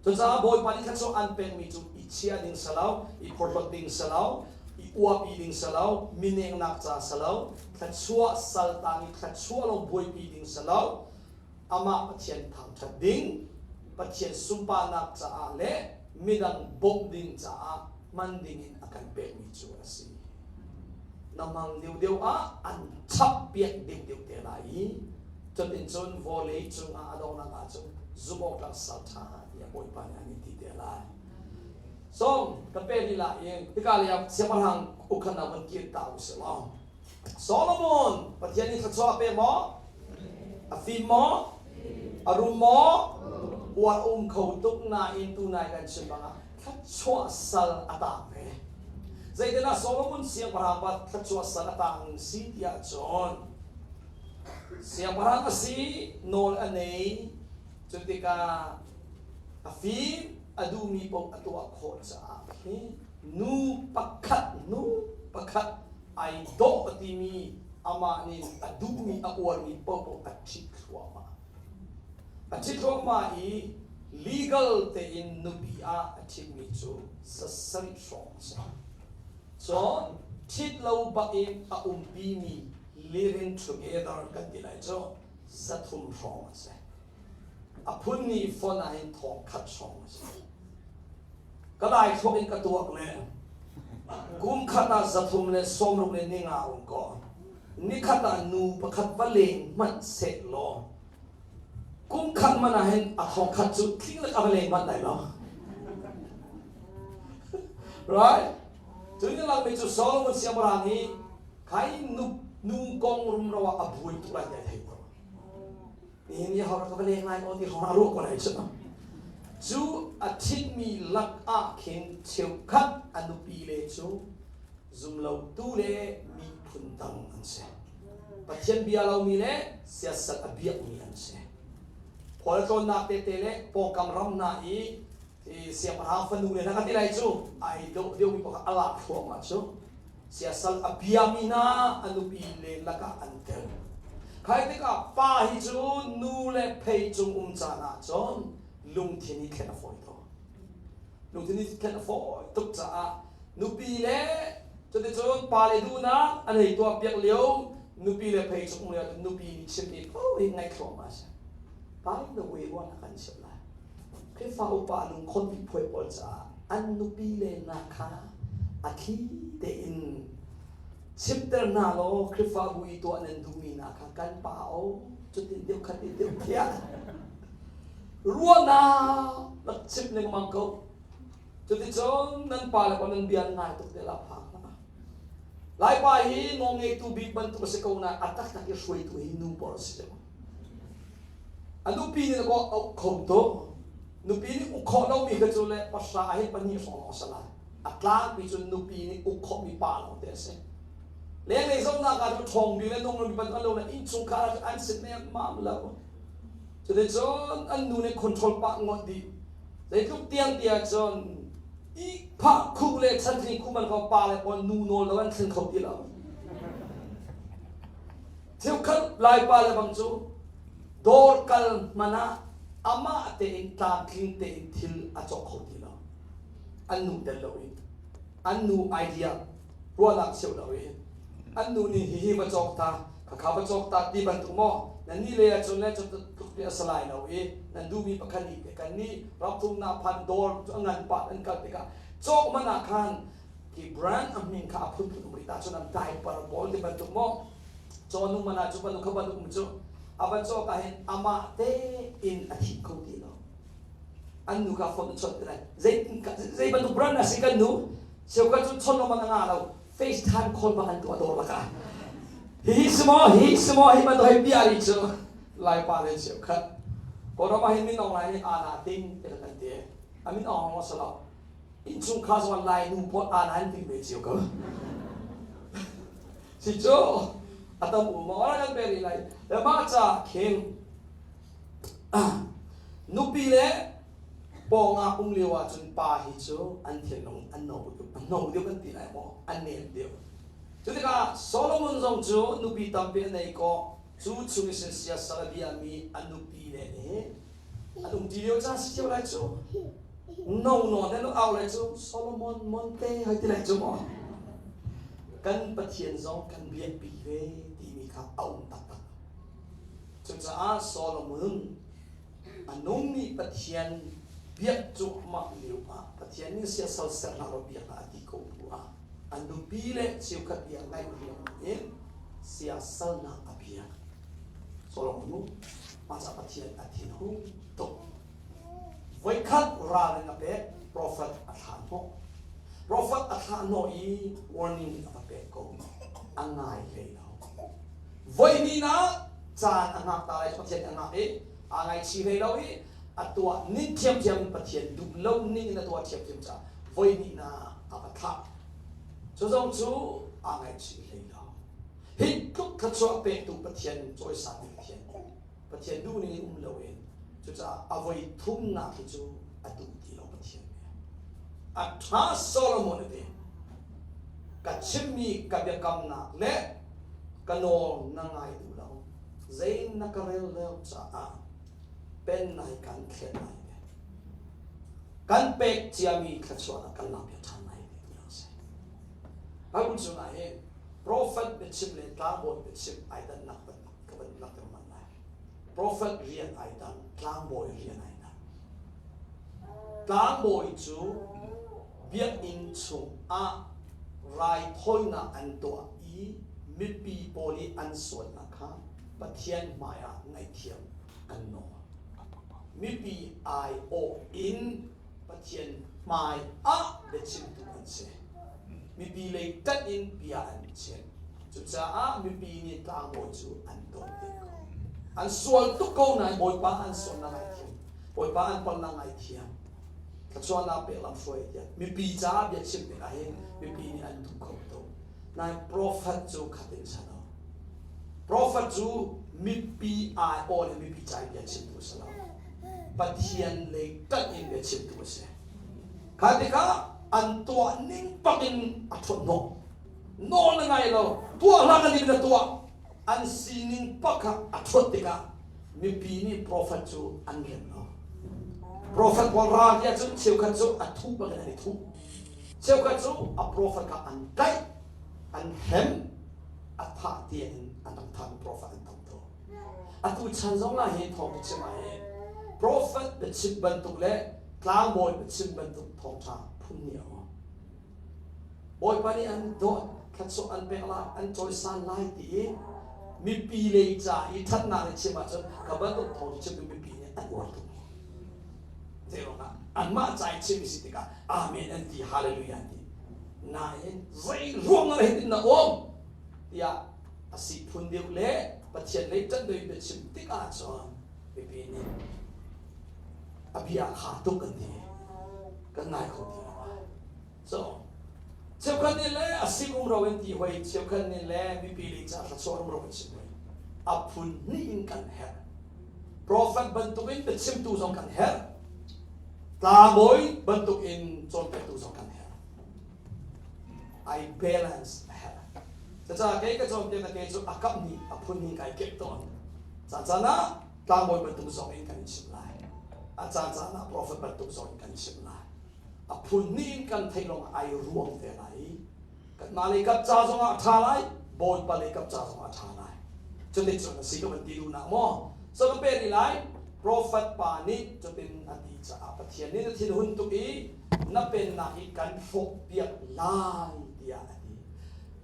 Speaker 1: Cucaah Bawipa nih thluachuah an pekmi cu i chia ding si lo, i phorhlawt ding si lo, i uapi ding si lo, minengnak ca si lo, thluachuah saltang i thluachuah lo buaipi ding si lo, amah Pathian thangṭhat ding, Pathian sunparnak caah le midang bawmh ding caah hman dingin a kan pekmi cu a si. Na hmang deuhdeuh ah an chap piak deuhdeuh te lai i cutin cun vawlei cungah a donghnak ahcun zumh awk tlak sal ṭha tiah Bawipa nih an in ti te lai. So, ka pe lila in hika lei ah siangpahrang ukhannak van kir ta u sih law Solomon Pathian nih thluachuah a pek maw? A fim maw? A rum maw? Uar a um kho tuk nain tunai kan chim bangah thluachuah sal a tang ve. Zeitinah Solomon siangpahrang pa thluachuah sal a tang si ti ahcun siangpahrang a si nawl a nei cu tikah a fim a duhmi paoh a tuah khawh caah khi nu pakhat nu pakhat ai dawh a timi amah nih a duhmi a uarmi paohpaoh a ṭhit thluahmah. A ṭhit thluahmah i legal tein nupi ah a ṭhitmi cu sasarih hrawng a si. Cun ṭhit lo bak in a umpimi living together kan ti lai cu 300 hrawng a si. A phun nih fon ah hin thong khat hrawng a si. Ka lai thluak in ka tuak le kum khat ah 365 um ko. Nikhat ah nu pakhat va leng hmanh seh law kum khat man ah hin a thong khat cu tling lak a va leng manh lai lo. Right? Cu ni lang mi cu Solomon siangpahrang hi khai nu nu kong rumro ah a buai tuk lai ti a thei ko. Nihin ni hor ka va leng lai aw ti hrawng a ruah ko lai cu. Cu a ṭhitmi lak ah khin cheukhat a nupi le cu zumlotu le miphun dang an si. Pathian bia lomi le siasal a biakmi an si. Khualtlawnnak tete le pawngkam ram hna i siangpahrang fanu le hna ka ti lai cu ai dawh deuhmi pakhat a lak thluahmah cu siasal a biami hna a nupi le lakah an tel. Khai tikah pa hi cu nu le phei cung um caan ah cun lungthin i thlen a fawi tuk. Lungthin i thlen a fawi tuk caah nupi le cuticun pa le duhnak an hei tuah piak lio nupi le phei cung um lio nupi nih chimmi paoh hi ngaih thluahmah a si. By the way, ruahnak kan chimh lai. Khrihfa upa lungkhon phuai pawl caah an nupi le hna kha a thli tein chimter hna law Khrihfabu i tuah nan duhmi hna kha kan pa o. Cutin deuh khatin deuh tiah ruahnak rak chim lengmang ko. Cuticun nan pa le pa nan bia ngai tuk te la phang hna. Laipa hi nawlngeitu bik bantuk a si ko na a taktak i hruaitu hi nu pawl a si deuh. A nupi nih ko a uk kho tuk. Nupi nih uk khawh lomi kha cu le pahra hi pahnih hrawng lawng a si lai. A tlangpi cu nupi nih uk khawhmi pa lawng te a si. Lenglei zohnak ah cun ṭhawng bik le nung lomi bantuk an lo na innchungkhar ah cun an si nemmam lo. Cuticun an nu nih control pah ngawt dih. Zeitluk tiang ti ahcun ihphah khuh le chantling khuh man ko pa le pawl nu nawl lo an thleng kho ti lo. Cheukhat Laipa le bang cu dawr kal hmanh ah amah tein tlamtling tein thil a cawk kho ti lo. An nu tel loin an nu idea ruahnak cheuh lo i an nu nih hihi va cawk ta khakha va cawk ta ti bantuk maw nan nih le ahcun le tluk ti a si lai lo i nan duhmi pakhat nih te kan nih ramthumnak phan dawr cu a ngan pah an kal tikah cawk man ah khan khi brand a hmin kha a phunphun um rih ta cun an diaper pawl ti bantuk maw caw nu man ah cu bantuk kha bantuk um cu a va cawk ah hin amah tein a thim kho ti lo an nu kha phone a chawnh ti lai zei zei bantuk brand a si kan nu Cheukhat cu chon man a ngah lo. FaceTime call bang an tuah dawr lakah. Hihi si maw, hihi si maw, hi bantuk hei bia ri cu Laipa le cheukhat. Kawlram ah hin min Aung Hlaing nih ana ting ti kan ti. A min Aung Hlaing a lo. Innchungkhar zong Lai nu pawl ana an ting ve cio ko. Si cu a tam u maw ora kan pe rih lai. Le mah ca khin nupi le Pawngah um lio ahcun pa hi cu an thinlung an no an no deuh kan ti lai maw an nem deuh. Cu tikah Solomon zong cu nupi tampi a nei kaw cu chung i sin siasal a biami a nupi le nih an umṭi lio caan si cio lai cu. No nawn an au lai cu Solomon Monte hei ti lai cu maw. Kan Pathian zong kan biakpi ve timi kha a um taktak. Cucaah Solomon A nungmi Pathian biak cuahmah lio ah Pathian nih siasal ser hlah law biak hlah a ti ko bu ah a nupi le cheukhat bia ngaih riang in siasalnak a biak. Solomon nu mah ca Pathian a thinhung tuk. Voikhat ralrin a pek, profet a thlah hnawh. Profet a thlah hnawh i warning a va pek ko. A ngai hlei lo. Voihnih ah caan a hngak ta lai Pathian a hngak i aa ngaichih hlei lo i a tuah ning thiamthiam in Pathian duh lo ning in a tuah thiamthiam caah voihnih na a va thlah. Cu zong cu aa ngaichih hlei lo. Hi tluk thluachuah pektu Pathian cawisan Pathian Pathian duh ning in um loin cucaah a voi thumnak hi cu a duh ti lo Pathian nih. A ṭha Solomon a ti. Ka chimmi ka biakamnak le ka nawl na ngai duh lo. Zei na ka rel lo caah pen nai kan thlet lai ve. Kan pek ciami thluachuahnak kan lakpiak ṭhan lai ve ti a si. Bible chungah hin profet biachim le tlangbawi biachim ai dannak ka van langhter manh lai. Profet rian ai dang, tlangbawi rian ai dang. Tlangbawi cu biakinn chung ah raithawinak an tuah i mipi pawl i an sualnak kha Pathian hmaiah ngaihthiam an nawl. Mipi aiawh in Pathian hmai ah biachimtu an si. Mipi lei ṭanh in bia an chim. Cucaah mipi nih tlangbawi cu an dawt dih ko. An sual tuk ko nain Bawipa an sualnak ngaithiam. Bawipa an palhnak ngaithiam. Thluachuahnak pek lam hruai tiah mipi caah bia chim tikah hin mipi nih an duh kho tuk. Nain profet cu khatin si lo. Profet cu mipi aiawh le mipi ca i bia chimtu a si lo. Pathian lei ṭanh in bia chimtu a si. Kha tikah an tuah ning bak in a ṭhuat hnawh. Nawl na ngai lo, tuah hlah na ning na tuah. An sining bak kha a ṭhuat tikah mipi nih profet cu an rem lo. Profet pawl ral ti ahcun cheukhat cu a thuh bak in an i thuh. Cheukhat cu a profet kha an tlaih, an hrem, a thah tiang in an rak thahmi profet an tam tuk. Atu chan zong ah hi thawng biachim ah hi profet biachim bantuk le tlangbawi biachim bantuk thawngṭha phun hnih a um. Bawipa nih an dawt, thluachuah an pek lai, an cawisan lai ti i. Mipi lei ca i ṭhatnak i chim ahcun ka bantuk thawng chim mipi nih an uar tuk. Zei ruangah anmah ca i chim si tikah amen an ti, hallelujah an ti. Nain zei ruang ah hitin na um tiah a si phun deuh le Pathian lei ṭanh deuh biachim tik ahcun mipi nih a bia kha tuk kan ti, kan ngai kho ti lo. So cheukhat nih le a sik um ro in ti hoi, cheukhat nih le mipi lei ca thluachuah um ro in chim hoi. A phun hnih in kan herh. Profet bantuk in biachimtu zong kan herh. Tlangbawi bantuk in cawnpiaktu zong kan herh. I balance a herh. Cucaah kei ka cawnpiak na kei cu a kap hnih a phun hnih kai kep tawn. Caan caan ah tlangbawi bantuk zong in kan chim lai. A caan caan ah profet bantuk zong in kan chim lai. A phun hnih in kan theih lawng ai ruang te lai i kanmah lei kap ca zong ah a ṭha lai, Bawipa lei kap ca zong ah a ṭha lai. Cuticun a si ka van ti duhnak maw? So ka pek rih lai. Profet pa nih cutin a ti caah Pathian nih na thinhun tuk i na pennak hi kan hrawhpiak lai tiah a ti.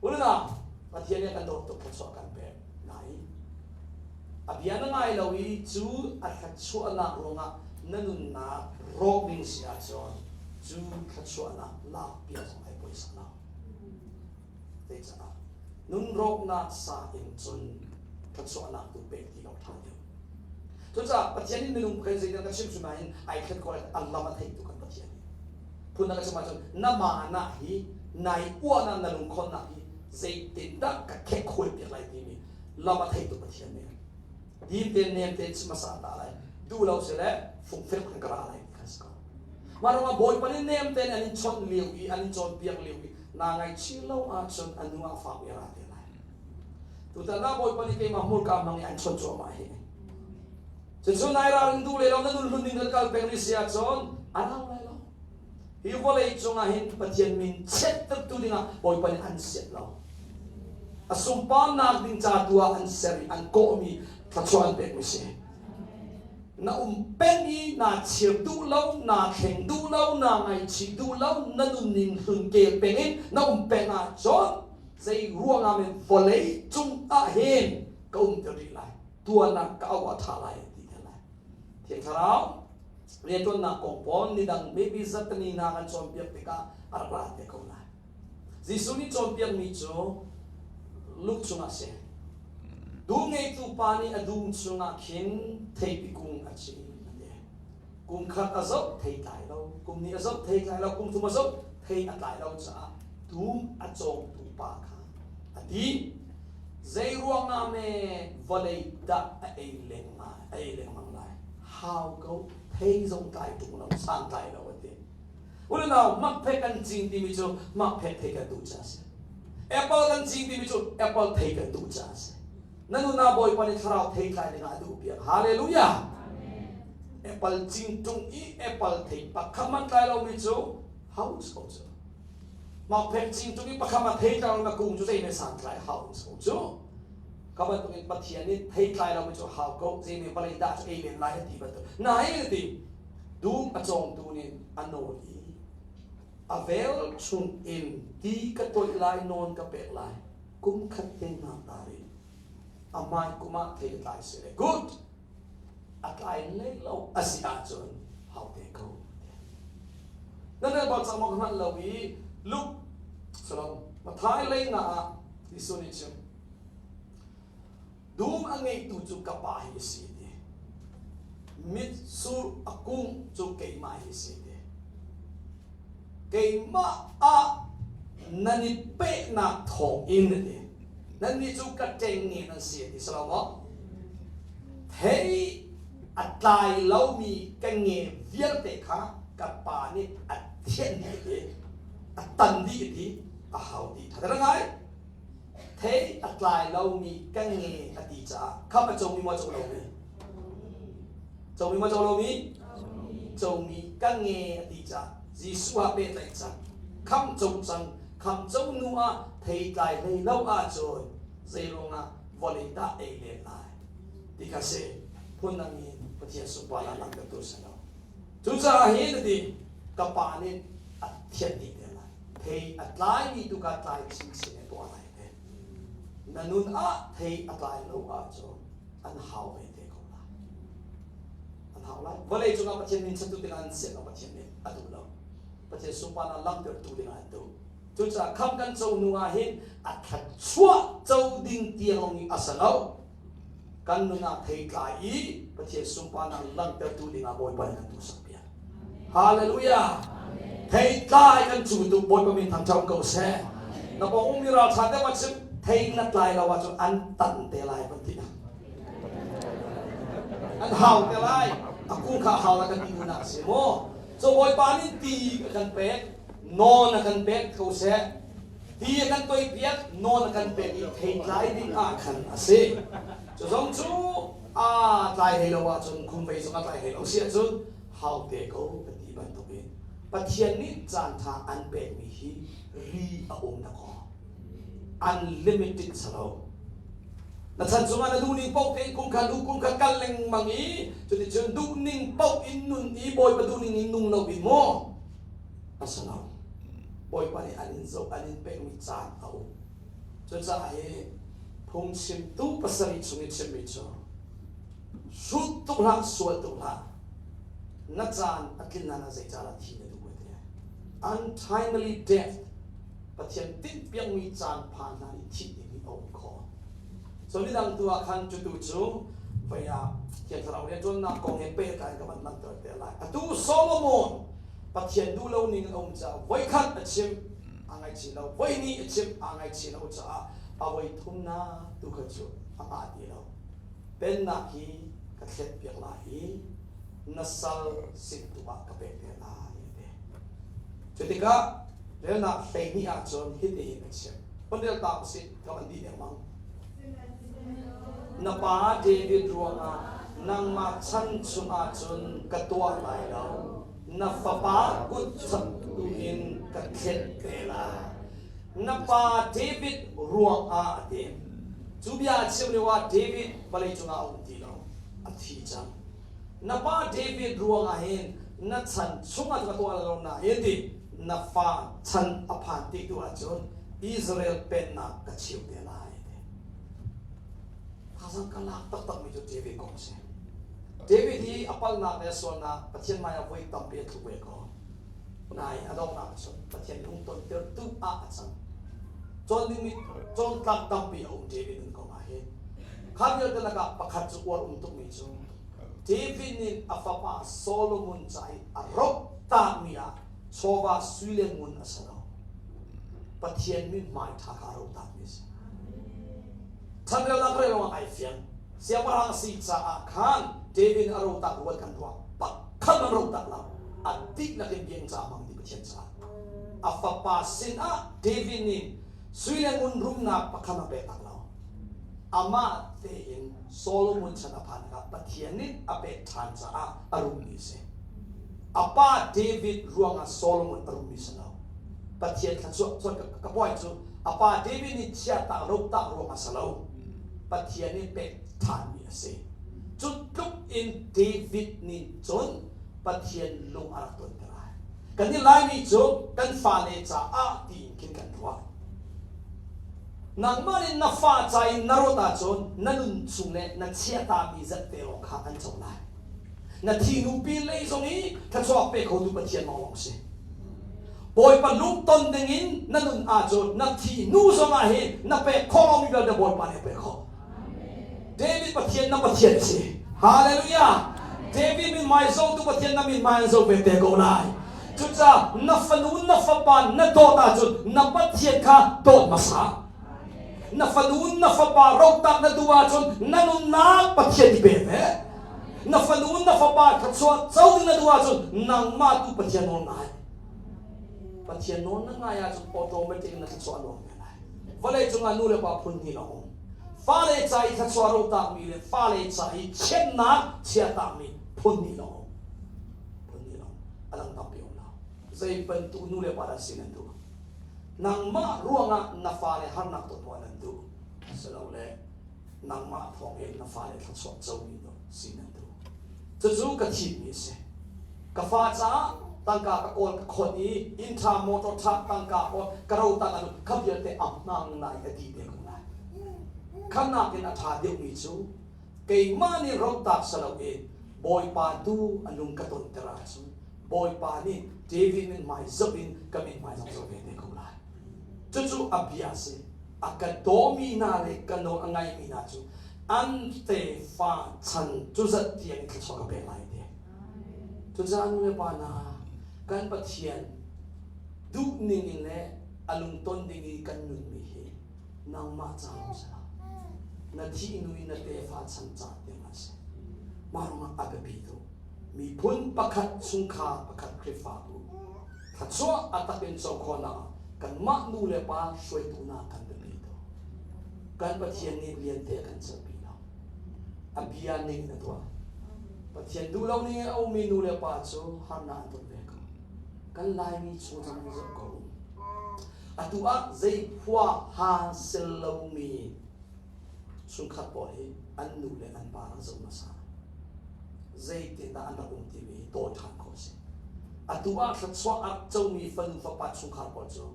Speaker 1: Unau, Pathian nih a kan dawt tuk thluachuah kan pek lai. A bia na ngai lo i cu a thluachuahnak ruangah na nunnak rawk ding si ahcun cu thluachuahnak lakpiak zong ai poisa lo. Zeicah nun rawknak sa in cun thluachuahnak tu pek ti lo ṭha deuh. Cucaah Pathian nih minung kan zeidah ka chim hrim ahhin ai thlen ko lai an lam a theih tuk kan Pathian nih. Phun dang ka chim ahcun na mana hi nai uahnak na lungkhonnak hi zeitindah ka khek khuai piak lai timi lam a theih tuk Pathian nih. Dim tein nem tein chim hmasa ta lai. Duh lo si le fungfek kan ka ra lai ti kha si ko. Mah ruangah Bawipa nih nem tein an in chawnh lio i an in cawnpiak lio i naa ngaihchih lo ahcun a nu ah fak i a ra te lai. Tutan ah Bawipa nih keimah hmurka hmang i an chawnh cuahmah hi. Cucu nai ralring duh le lo na nun hlun ning kan kal peng rih si ahcun a rau lai lo. Hi vawlei cungah hin Pathian min chiattertu dingah Bawipa nih an sianh lo. A sunparnak ding ca tu ah an ser i an kawhmi thluachuah an pekmi si. Na um peng i naa chir duh lo, naa thleng duh lo, naa ngaihchih duh lo, na nunning hlun kel peng in na um peng ahcun zei ruangah men vawlei cung ah hin ka um te rih lai. Tuan ah ka auh ah ṭha lai ti te lai. Thiang Thlarau rianṭuannak kong pawn nidang maybe zatani hna kan cawnpiak tikah a rak ra te ko lai. Jesuh nih cawnpiakmi cu Luke chungah a si. Dum ngeitu pa nih a dum chungah khin theipi kung a cin a ti. Kum khat a zoh thei tlai lo, kum hnih a zoh thei tlai lo, kum thum a zoh thei a tlai lo caah dum a cawngtu pa kha a ti. Zei ruangah me vawlei dah a ei lengmang, a ei lengmang lai? Hau ko, thei zong tlai ṭung lo, san tlai lo a ti. Unau makphek kan cing timi cu makphek thei kan duh caah a si. Apple kan cing timi cu apple thei kan duh caah a si. Na nunah Bawipa nih thlarau thei tlai dingah a duh piak. Hallelujah! Apple cing ṭung i apple thei pakhat man tlai lomi cu hau ko cu. Makphek cing ṭung i pakhat ma thei tlai lomi kung cu zei san tlai hau ko cu. Ka bantukin Pathian nih thei tlai lomi cu hau ko, zei me vawlei dah cu ei len lai a ti bantuk. Nain a ti, Dum a cawngtu nih a nawl i a velchum in ti ka toih lai nawn ka pek lai kum khat te hna ta rih a hmai kum ah thei a tlai si le good a tlai lei lo a si ahcun hau te ko nan rel bal cang maw ka hngalh lo i Luke salam Mathai lei nga ah Jesuh nih chim Dum a ngeitu cu ka pa hi a si ti. Mitsur a kung cu keimah hi a si ti. Keimah ah nan i pehnak thawng in a ti. Nannih cu ka ṭengnge nan si a ti. Si lo maw? Thei a tlai lomi ka nge vialte kha ka pa nih a thianh dih a ti. A tan dih a ti. A hau dih. Tha ngai. Thei a tlai lomi ka nge a ti caah khamh a comi maw co lomi? Comi maw co lomi? Comi ka nge a ti caah Jesuh ah pehtlaih cang. Khamh co cang. Khamh co nu ah thei tlai hlei lo ahcun zei ruangah vawlei dah ei len lai ti kha si phundang in Pathian sunparnak langhtertu si lo. Cucaah hi na ti ka pa nih a thianh dih te lai. Thei a tlaimi tu kha tlai chinchin in tuah lai te. Na nun ah thei a tlai lo ahcun an hau ve te ko lai. An hau lai. Vawlei cungah Pathian min chatu dingah an sianh lo Pathian nih a duh lo. Pathian sunparnak langhtertu dingah an duh. Cucaah kham kan co hnu ah hin a thluachuah co ding tiang lawng i a si lo. Kan nun ah thei tlai i Pathian sunparnak langhtertu dingah Bawipa nih kan duhsak piak. Hallelujah. Thei tlai kan cu tuk Bawipa min thangṭhat ko seh. Na pawng ummi ralṭha deuh ah cun thei na tlai lo ahcun an tan te lai van ti na. An hau te lai. A kung kha hau la kan ti duhnak a si maw? So Bawipa nih ti a kan pek, nawn a kan pek ko seh. Ti a kan toipiak, nawn a kan pek i theitlai ding ah khan a si. Cu zong cu aa tlai hlei lo ahcun khumvei zong a tlai hlei lo si ahcun hau te ko kan ti bantukin Pathian nih caanṭha an pekmi hi ri a um dakaw. Unlimited si lo. Na chan chungah na duhning paoh tein kum kha duh kum kha kal lengmang i cuticun duhning paoh in nun i Bawipa duhning in nung lo in maw a si lo. Bawipa nih an in zoh an in pekmi caan a um. Cucaah hi phungchimtu pasarih chung i chimmi cu hrut tuk hlah sual tuk hlah na caan a tlin hlan ah zeicahdah thi na duh ti. Untimely death Pathian tinhpiakmi caan phan hna i thih ding hi a um khawh. So midang tu ah khan cutu cu vei ah Thiang Thlarau rianṭuannak kong he pehtlai in ka van langhter te lai. Atu Solomon Pathian duh lo ning in a um caah voikhat a chim aa ngaihchih lo, voi hnih a chim aa ngaihchih lo caah a voi thumnak tu kha cu a ngah ti lo. Pennak hi ka thletpiak lai i na sal sin tu ah ka pek te lai a ti. Cutikah relnak 12 ahcun hitihin a chim. Hun rel ta usih, ka van dih lengmang. Na pa David ruangah nangmah chan chungah cun ka tuah lai lo. Na fapa kut chak tu in ka thlet te lai. Na pa David ruangah a ti. Cu bia a chim lioah David vawlei cungah a um ti lo. A thi cang. Na pa David ruangah hin na chan chungah ka tuah lo nain ti na fa chan a phan ti tu ahcun Israel pennak ka chim te lai ti. Thazang ka lak taktak mi cu David kong a si. David hi a palnak le sualnak Pathian hmai ah voi tampi a tlu ve ko. Nai a donghnak cun Pathian lungton tu ah a cang. Cawn dingmi cawntlak tampi a um David nun kong ah hin. Kha vialte lakah pakhat cu uar um tukmi cu David nih a fapa Solomon ca i a roh takmi ah chawva sui le ngun a si lo. Pathian mithmai ṭha kha a roh takmi a si. Chanrelnak rel lawngah ai fiang. Siangpahrang si caah khan David a ro tak rual kan ruah. Pakhat man ro tak lo. A dihlak in biang ca hmang ti Pathian caah. A fapa sinah David nih sui le ngun rumnak pakhat a pek tak lo. Amah tein Solomon chan a phan kha Pathian nih a pek ṭhan caah a rummi a si. A pa David ruangah Solomon a rummi si lo. Pathian thluachuah cun ka point cu a pa David nih chiahtak rotak ruangah si lo. Pathian nih pek ṭhanmi a si. Cu tluk in David nih cun Pathian lung a rak tonter ai. Kan i Laimi cu kan fale caah tiin khin kan ruah. Nangmah nih na fa ca in na rawt ahcun na nun chung le na chiatami zat te lawng kha an co lai. Na thinu pinlei zong i thluachuah pe khotu Pathian lawnglawng si. Bawipa lungton dingin na nun ahcun na thi hnu zongah hi na pek khawh lomi vialte Bawipa nih a pek khawh. David Pathian na Pathian a si. Hallelujah! David min hmai zotu Pathian na min hmai an zo ve te ko lai. Cucaah na fanu na fapa na dawt ahcun na Pathian kha dawt hmasa. Na fanu na fapa rotak na duh ahcun na nunnak Pathian i pe ve. Na fanu na fapa thluachuah co ding na duh ahcun nangmah tu Pathian nawl ngai. Pathian nawl na ngai ahcun automatic na thluachuah a nuam ve lai. Vawlei cungah nu le pa phun hnih a um. Fale ca i thluachuah rotakmi le fale ca i chiatnak chiatakmi phun hnih lawng um. Phun hnih lawng. A dang tampi um lo. Zei bantuk nu le pa dah si nan duh? Nangmah ruangah na fale harnak ton maw nan duh? Silole nangmah thawngin na fale thluachuah comi dawh si nan duh. Cucu ka thimmi a si. Ka fa caah tangka ka kawl ka khon i inn ṭha motor ṭha tangka kawl ka ro tang anu kha vialte a hmang nai a ti te ko lai. Kha nakin a ṭha deuhmi cu keimah nih rohtak si loin Bawipa tu a lung ka tonter ahcun Bawipa nih David mithmai zoh in ka mithmai zong zoh ve te ko lai. Cucu a bia a si. A ka dawmi hna le ka nawl a ngaimi hna cu an tefa chan cu zat tiang in thluachuah ka pek lai ti. Cucaah nu le pa hna, kan Pathian duh ning in le a lungton ding i kan nunmi hi nangmah ca lawng si lo. Na thih hnu i na tefa chan ca tiang a si. Mah ruangah a biapi tuk. Miphun pakhat, chungkhar pakhat Khrihfabu thluachuah a tak in co khawhnak ah kanmah nu le pa hruaitu hna kan biapi tuk. Kan Pathian nih liante a kan serpi lo. A bia ning in a tuah. Pathian duh lo ning in a ummi nu le pa cu harnak an ton ve ko. Kan Laimi chung zong zoh ko. Atu ah zei khua ha sel lomi chungkhat pawl hi an nu le an pa rak zoh hmasa. Zeitindah an rak um timi hi tawl ṭhan khawh a si. Atu ah thluachuah a rak comi fanu fapa chungkhar pawl cu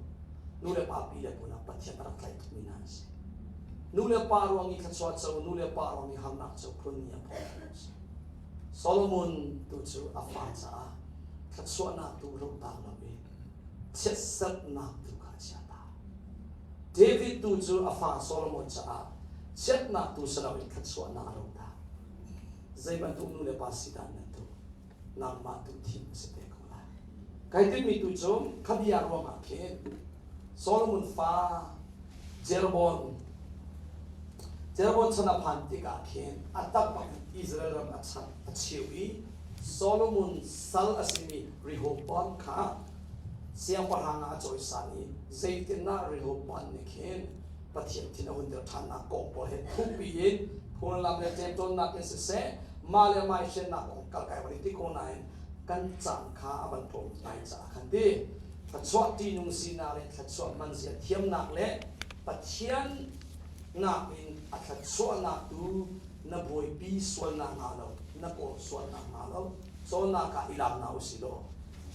Speaker 1: nu le pa pi le pu hna Pathian a rak tlaih tukmi hna an si. Nu le pa ruang i thluachuah co, nu le pa ruang i harnak co phun ni a phun an si. Solomon tu cu a fa caah thluachuahnak tu rohtak lo i chiatserhnak tu kha a chia ta. David tu cu a fa Solomon caah chiatnak tu si loin thluachuahnak a ro ta. Zei bantuk nu le pa si dah nan tu nangmah tu thim a si te ko lai. Kai timi tu cu kha bia ruangah khin Solomon fa Jeroboam Jeroboam chan a phan tikah khin a tak bak in Israel ram a chan a cheu i Solomon sal a simi Rehoboam kha siangpahrang ah a cawisan i zeitindah Rehoboam nih khin Pathian thin a hunter ṭhannak kong pawl he thukpi in phunglam le ṭemṭawnnak in siseh mah le mah i hrennak kong kalkai van i ti ko nain kan caan kha a van tlawm ngai caah khan ti thluachuah ṭihnung sinak le thluachuah hmanzia thiamnak le Pathian nakin a thluachuahnak tu na buaipi sualnak hnga lo na kawl sualnak hnga lo cawnnak ah i lak hna u si law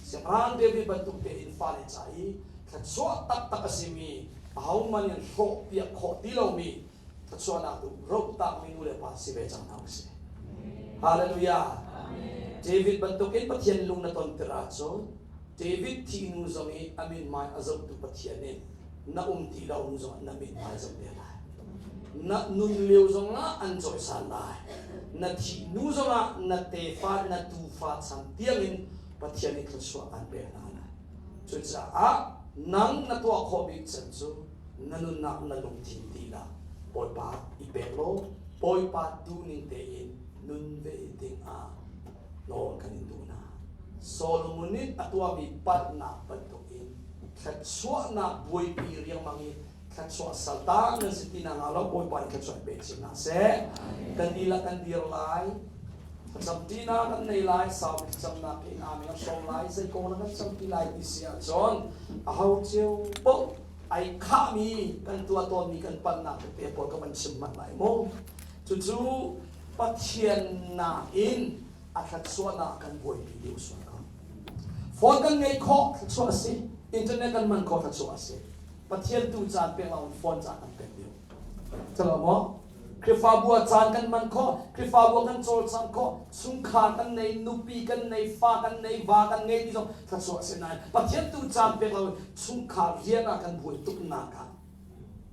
Speaker 1: Siangpahrang David bantuk tein fale ca i thluachuah taktak a simi ahohmanh in hrawhpiak khawh ti lomi thluachuahnak tu rohtakmi nu le pa si ve cang hna usih. Hallelujah. David bantukin Pathian lung na tonter ahcun David thi nu zong i a mithmai a zohtu Pathian nih na um ti lo nu zong na mithmai zoh te lai. Na nun lio zongah an cawisan lai. Na thih hnu zongah na tefa na tufa chan tiangin Pathian nih thluachuah an pek hna lai. Cucaah nang na tuah khawh bik cem cu na nunnak na lungthin dihlak Bawipa i pek law Bawipa duhning tein nun ve ding ah nawl kan in duh hna. Solomon nih a tuahmi palhnak bantukin thluachuahnak buaipi riangmang i thluachuah saltang nan si ti na nga lo Bawipa nih thluachuah pe chin hna seh. Kan dihlak kan dir lai. Thlacamṭinak kan nei lai, saumi thlacamnak in amen a hrawm lai, zei kong na kan campi lai ti si ahcun aho cio paoh ai khahmi kan tuah tawnmi kan palhnak tete pawl ka van chim hmanh lai mu. Cucu Pathian nakin a thluachuahnak kan buaipi deuh sual ko. Phone kan ngeih khawh thluachuah a si, internet kan hman khawh thluachuah a si. Pathian tu caan pek lo phone caan kan pek deuh. Calo maw? Khrihfabu ah caan kan hman khawh, Khrihfabu ah kan cawlcangh khawh, chungkhar kan nei, nupi kan nei, fa kan nei, va kan ngei ti zong thluachuah a si nain Pathian tu caan pek lo chungkhar rian ah kan buai tuknak ah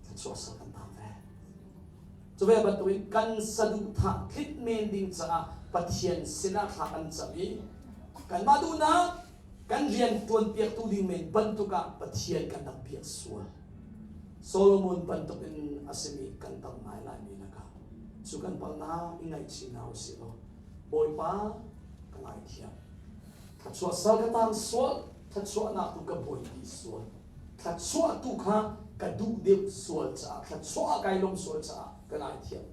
Speaker 1: thluachuah sal kan tang ve. Cu ve bantukin kan saduhthah tlit men ding caah Pathian sinah thla kan cam i kanmah duhnak kan rian ṭuanpiaktu ding men bantuk ah Pathian kan rak biak sual. Solomon bantuk in a simi kan tam ngai laimi lakah cu kan palnak i ngaihchih hna usih law Bawipa ka ngaithiam. Thluachuah sal ka tang sual, thluachuahnak tu ka buaipi sual. Thluachuah tu kha ka duh deuh sual caah, thluachuah kai lawm sual caah ka ngaithiam.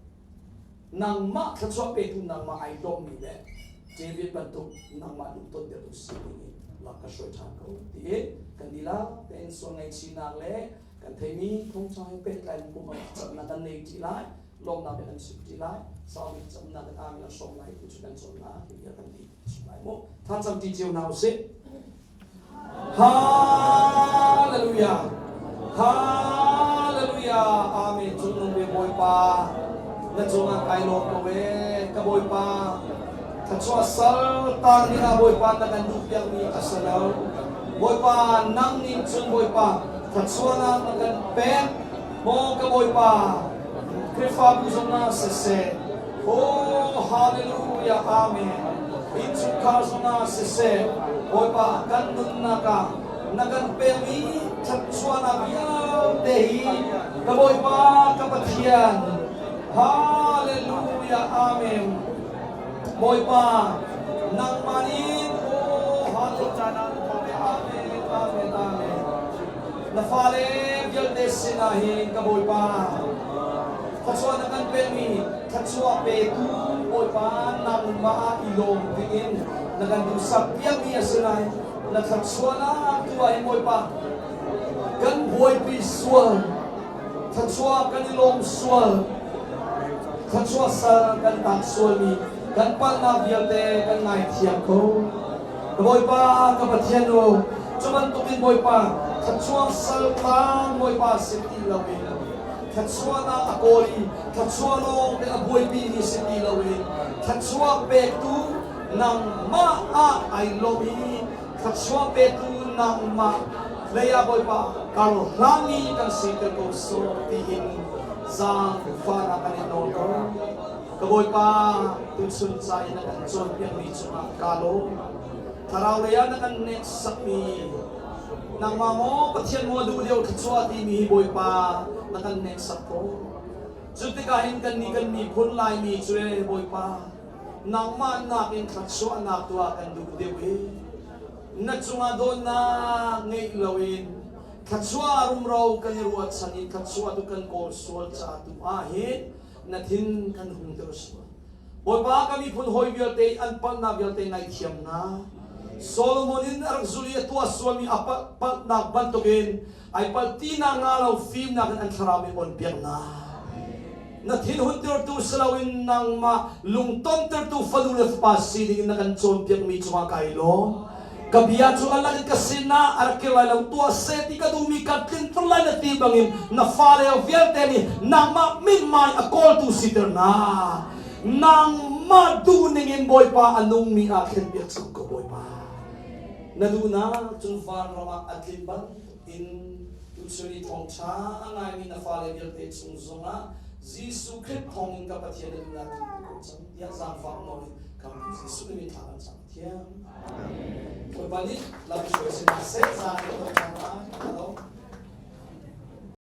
Speaker 1: Nangmah thluachuah petu nangmah ai lawmmi le David bantuk nangmah lungton deuh si ding in lam ka hruai ṭhan ko ti i kan dihlak tein sual ngaihchihnak le kan theimi thawngṭha he pehtlai in pum camnak kan nei ṭi lai lawmnak bia kan chim ṭi lai saumi camnak kan amin an hrawm lai tu cu kan cawnnak hi bia kan ti chim lai mu thlacam ṭi cio hna usih Hallelujah Hallelujah Amen. Cungnung bia. Bawipa na cungah kai lawm ko ee ka Bawipa. Thluachuah sal tar dingah Bawipa na kan duhpiakmi a si lo. Bawipa nang nih cun Bawipa thluachuahnak na kan pek. Maw ka Bawipa, Khrihfabu zongah siseh, Oh hallelujah amen. Innchungkhar zongah siseh, Bawipa kan nunnak ah na kan pekmi thluachuahnak vialte hi ka Bawipa ka Pathian hallelujah amen. Bawipa nangmah nih oh hallelujah amen amen amen. Na fale vialte sinah hin ka Bawipa thluachuah na kan pekmi thluachuah petu Bawipa nangmah ah i lawm dingin na kan duhsak piakmi a si lai. Na thluachuahnak tu ah hin Bawipa kan buaipi sual, thluachuah kan i lawm sual, thluachuah sal kan tak sualmi kan palhnak vialte kan ngaithiam ko. Ka Bawipa, ka Pathian u, cu bantukin Bawipa, thluachuah saltlang Bawipa si ti loin, thluachuahnak a kawl i thluachuah lawng te a buaipi mi si ti loin, thluachuah pektu nangmah ah ai lawm i thluachuah petu nangmah lei ah Bawipa kar hlangmi kan siter ko sawh tiin zaangfahnak kan in nawl ko. Ka Bawipa, tuchun ca i na kan cawnpiakmi cungah kaa lawm. Thlarau lei ah na kan neksakmi nangmah maw Pathian maw duh lio thluachuah timi hi Bawipa na kan neksak ko. Cu tikah hin kannih kan miphun Laimi cu ee Bawipa, nangmah nakin thluachuahnak tuah kan duh deuh i na cungah dawtnak ngeih loin thluachuah rumro kan i ruahchan i thluachuah tu kan kawl sual ca tu ah hin na thin kan hungter sual. Bawipa ka miphun hawi vialte an palhnak vialte ngaihthiam na. Solomon in a rak zul i a tuah sualmi a palhnak bantukin ai palh ti nak nga lo fimnak in an thlarau min on piak na. Na thin huntertu si loin nangmah lungtontertu fanu le fapa si ding in na kan cawnpiakmi cungah kai lawm. Ka bia cu a lak in ka sinah a rak kir lai lo, tuah seh ti ka duhmi ka tlinter lai na ti bangin na fale vialte nih nangmah mithmai a kawltu siter hna. Nangmah duh ningin Bawipa a nungmi ah thlen piak cang ko Bawipa. Na duhnak cun vanram ah a tlin bantukin tuchun i thawngṭha a ngaimi na fale vialte cung zongah Jesuh Khrih thawngin ka Pathian na duhnak tling ko cang tiah zaangfah nawl in kan Jesuh nih thla kan cam. Thiang. Bawipa nih lam hruai si hna seh, zaan in kan lai.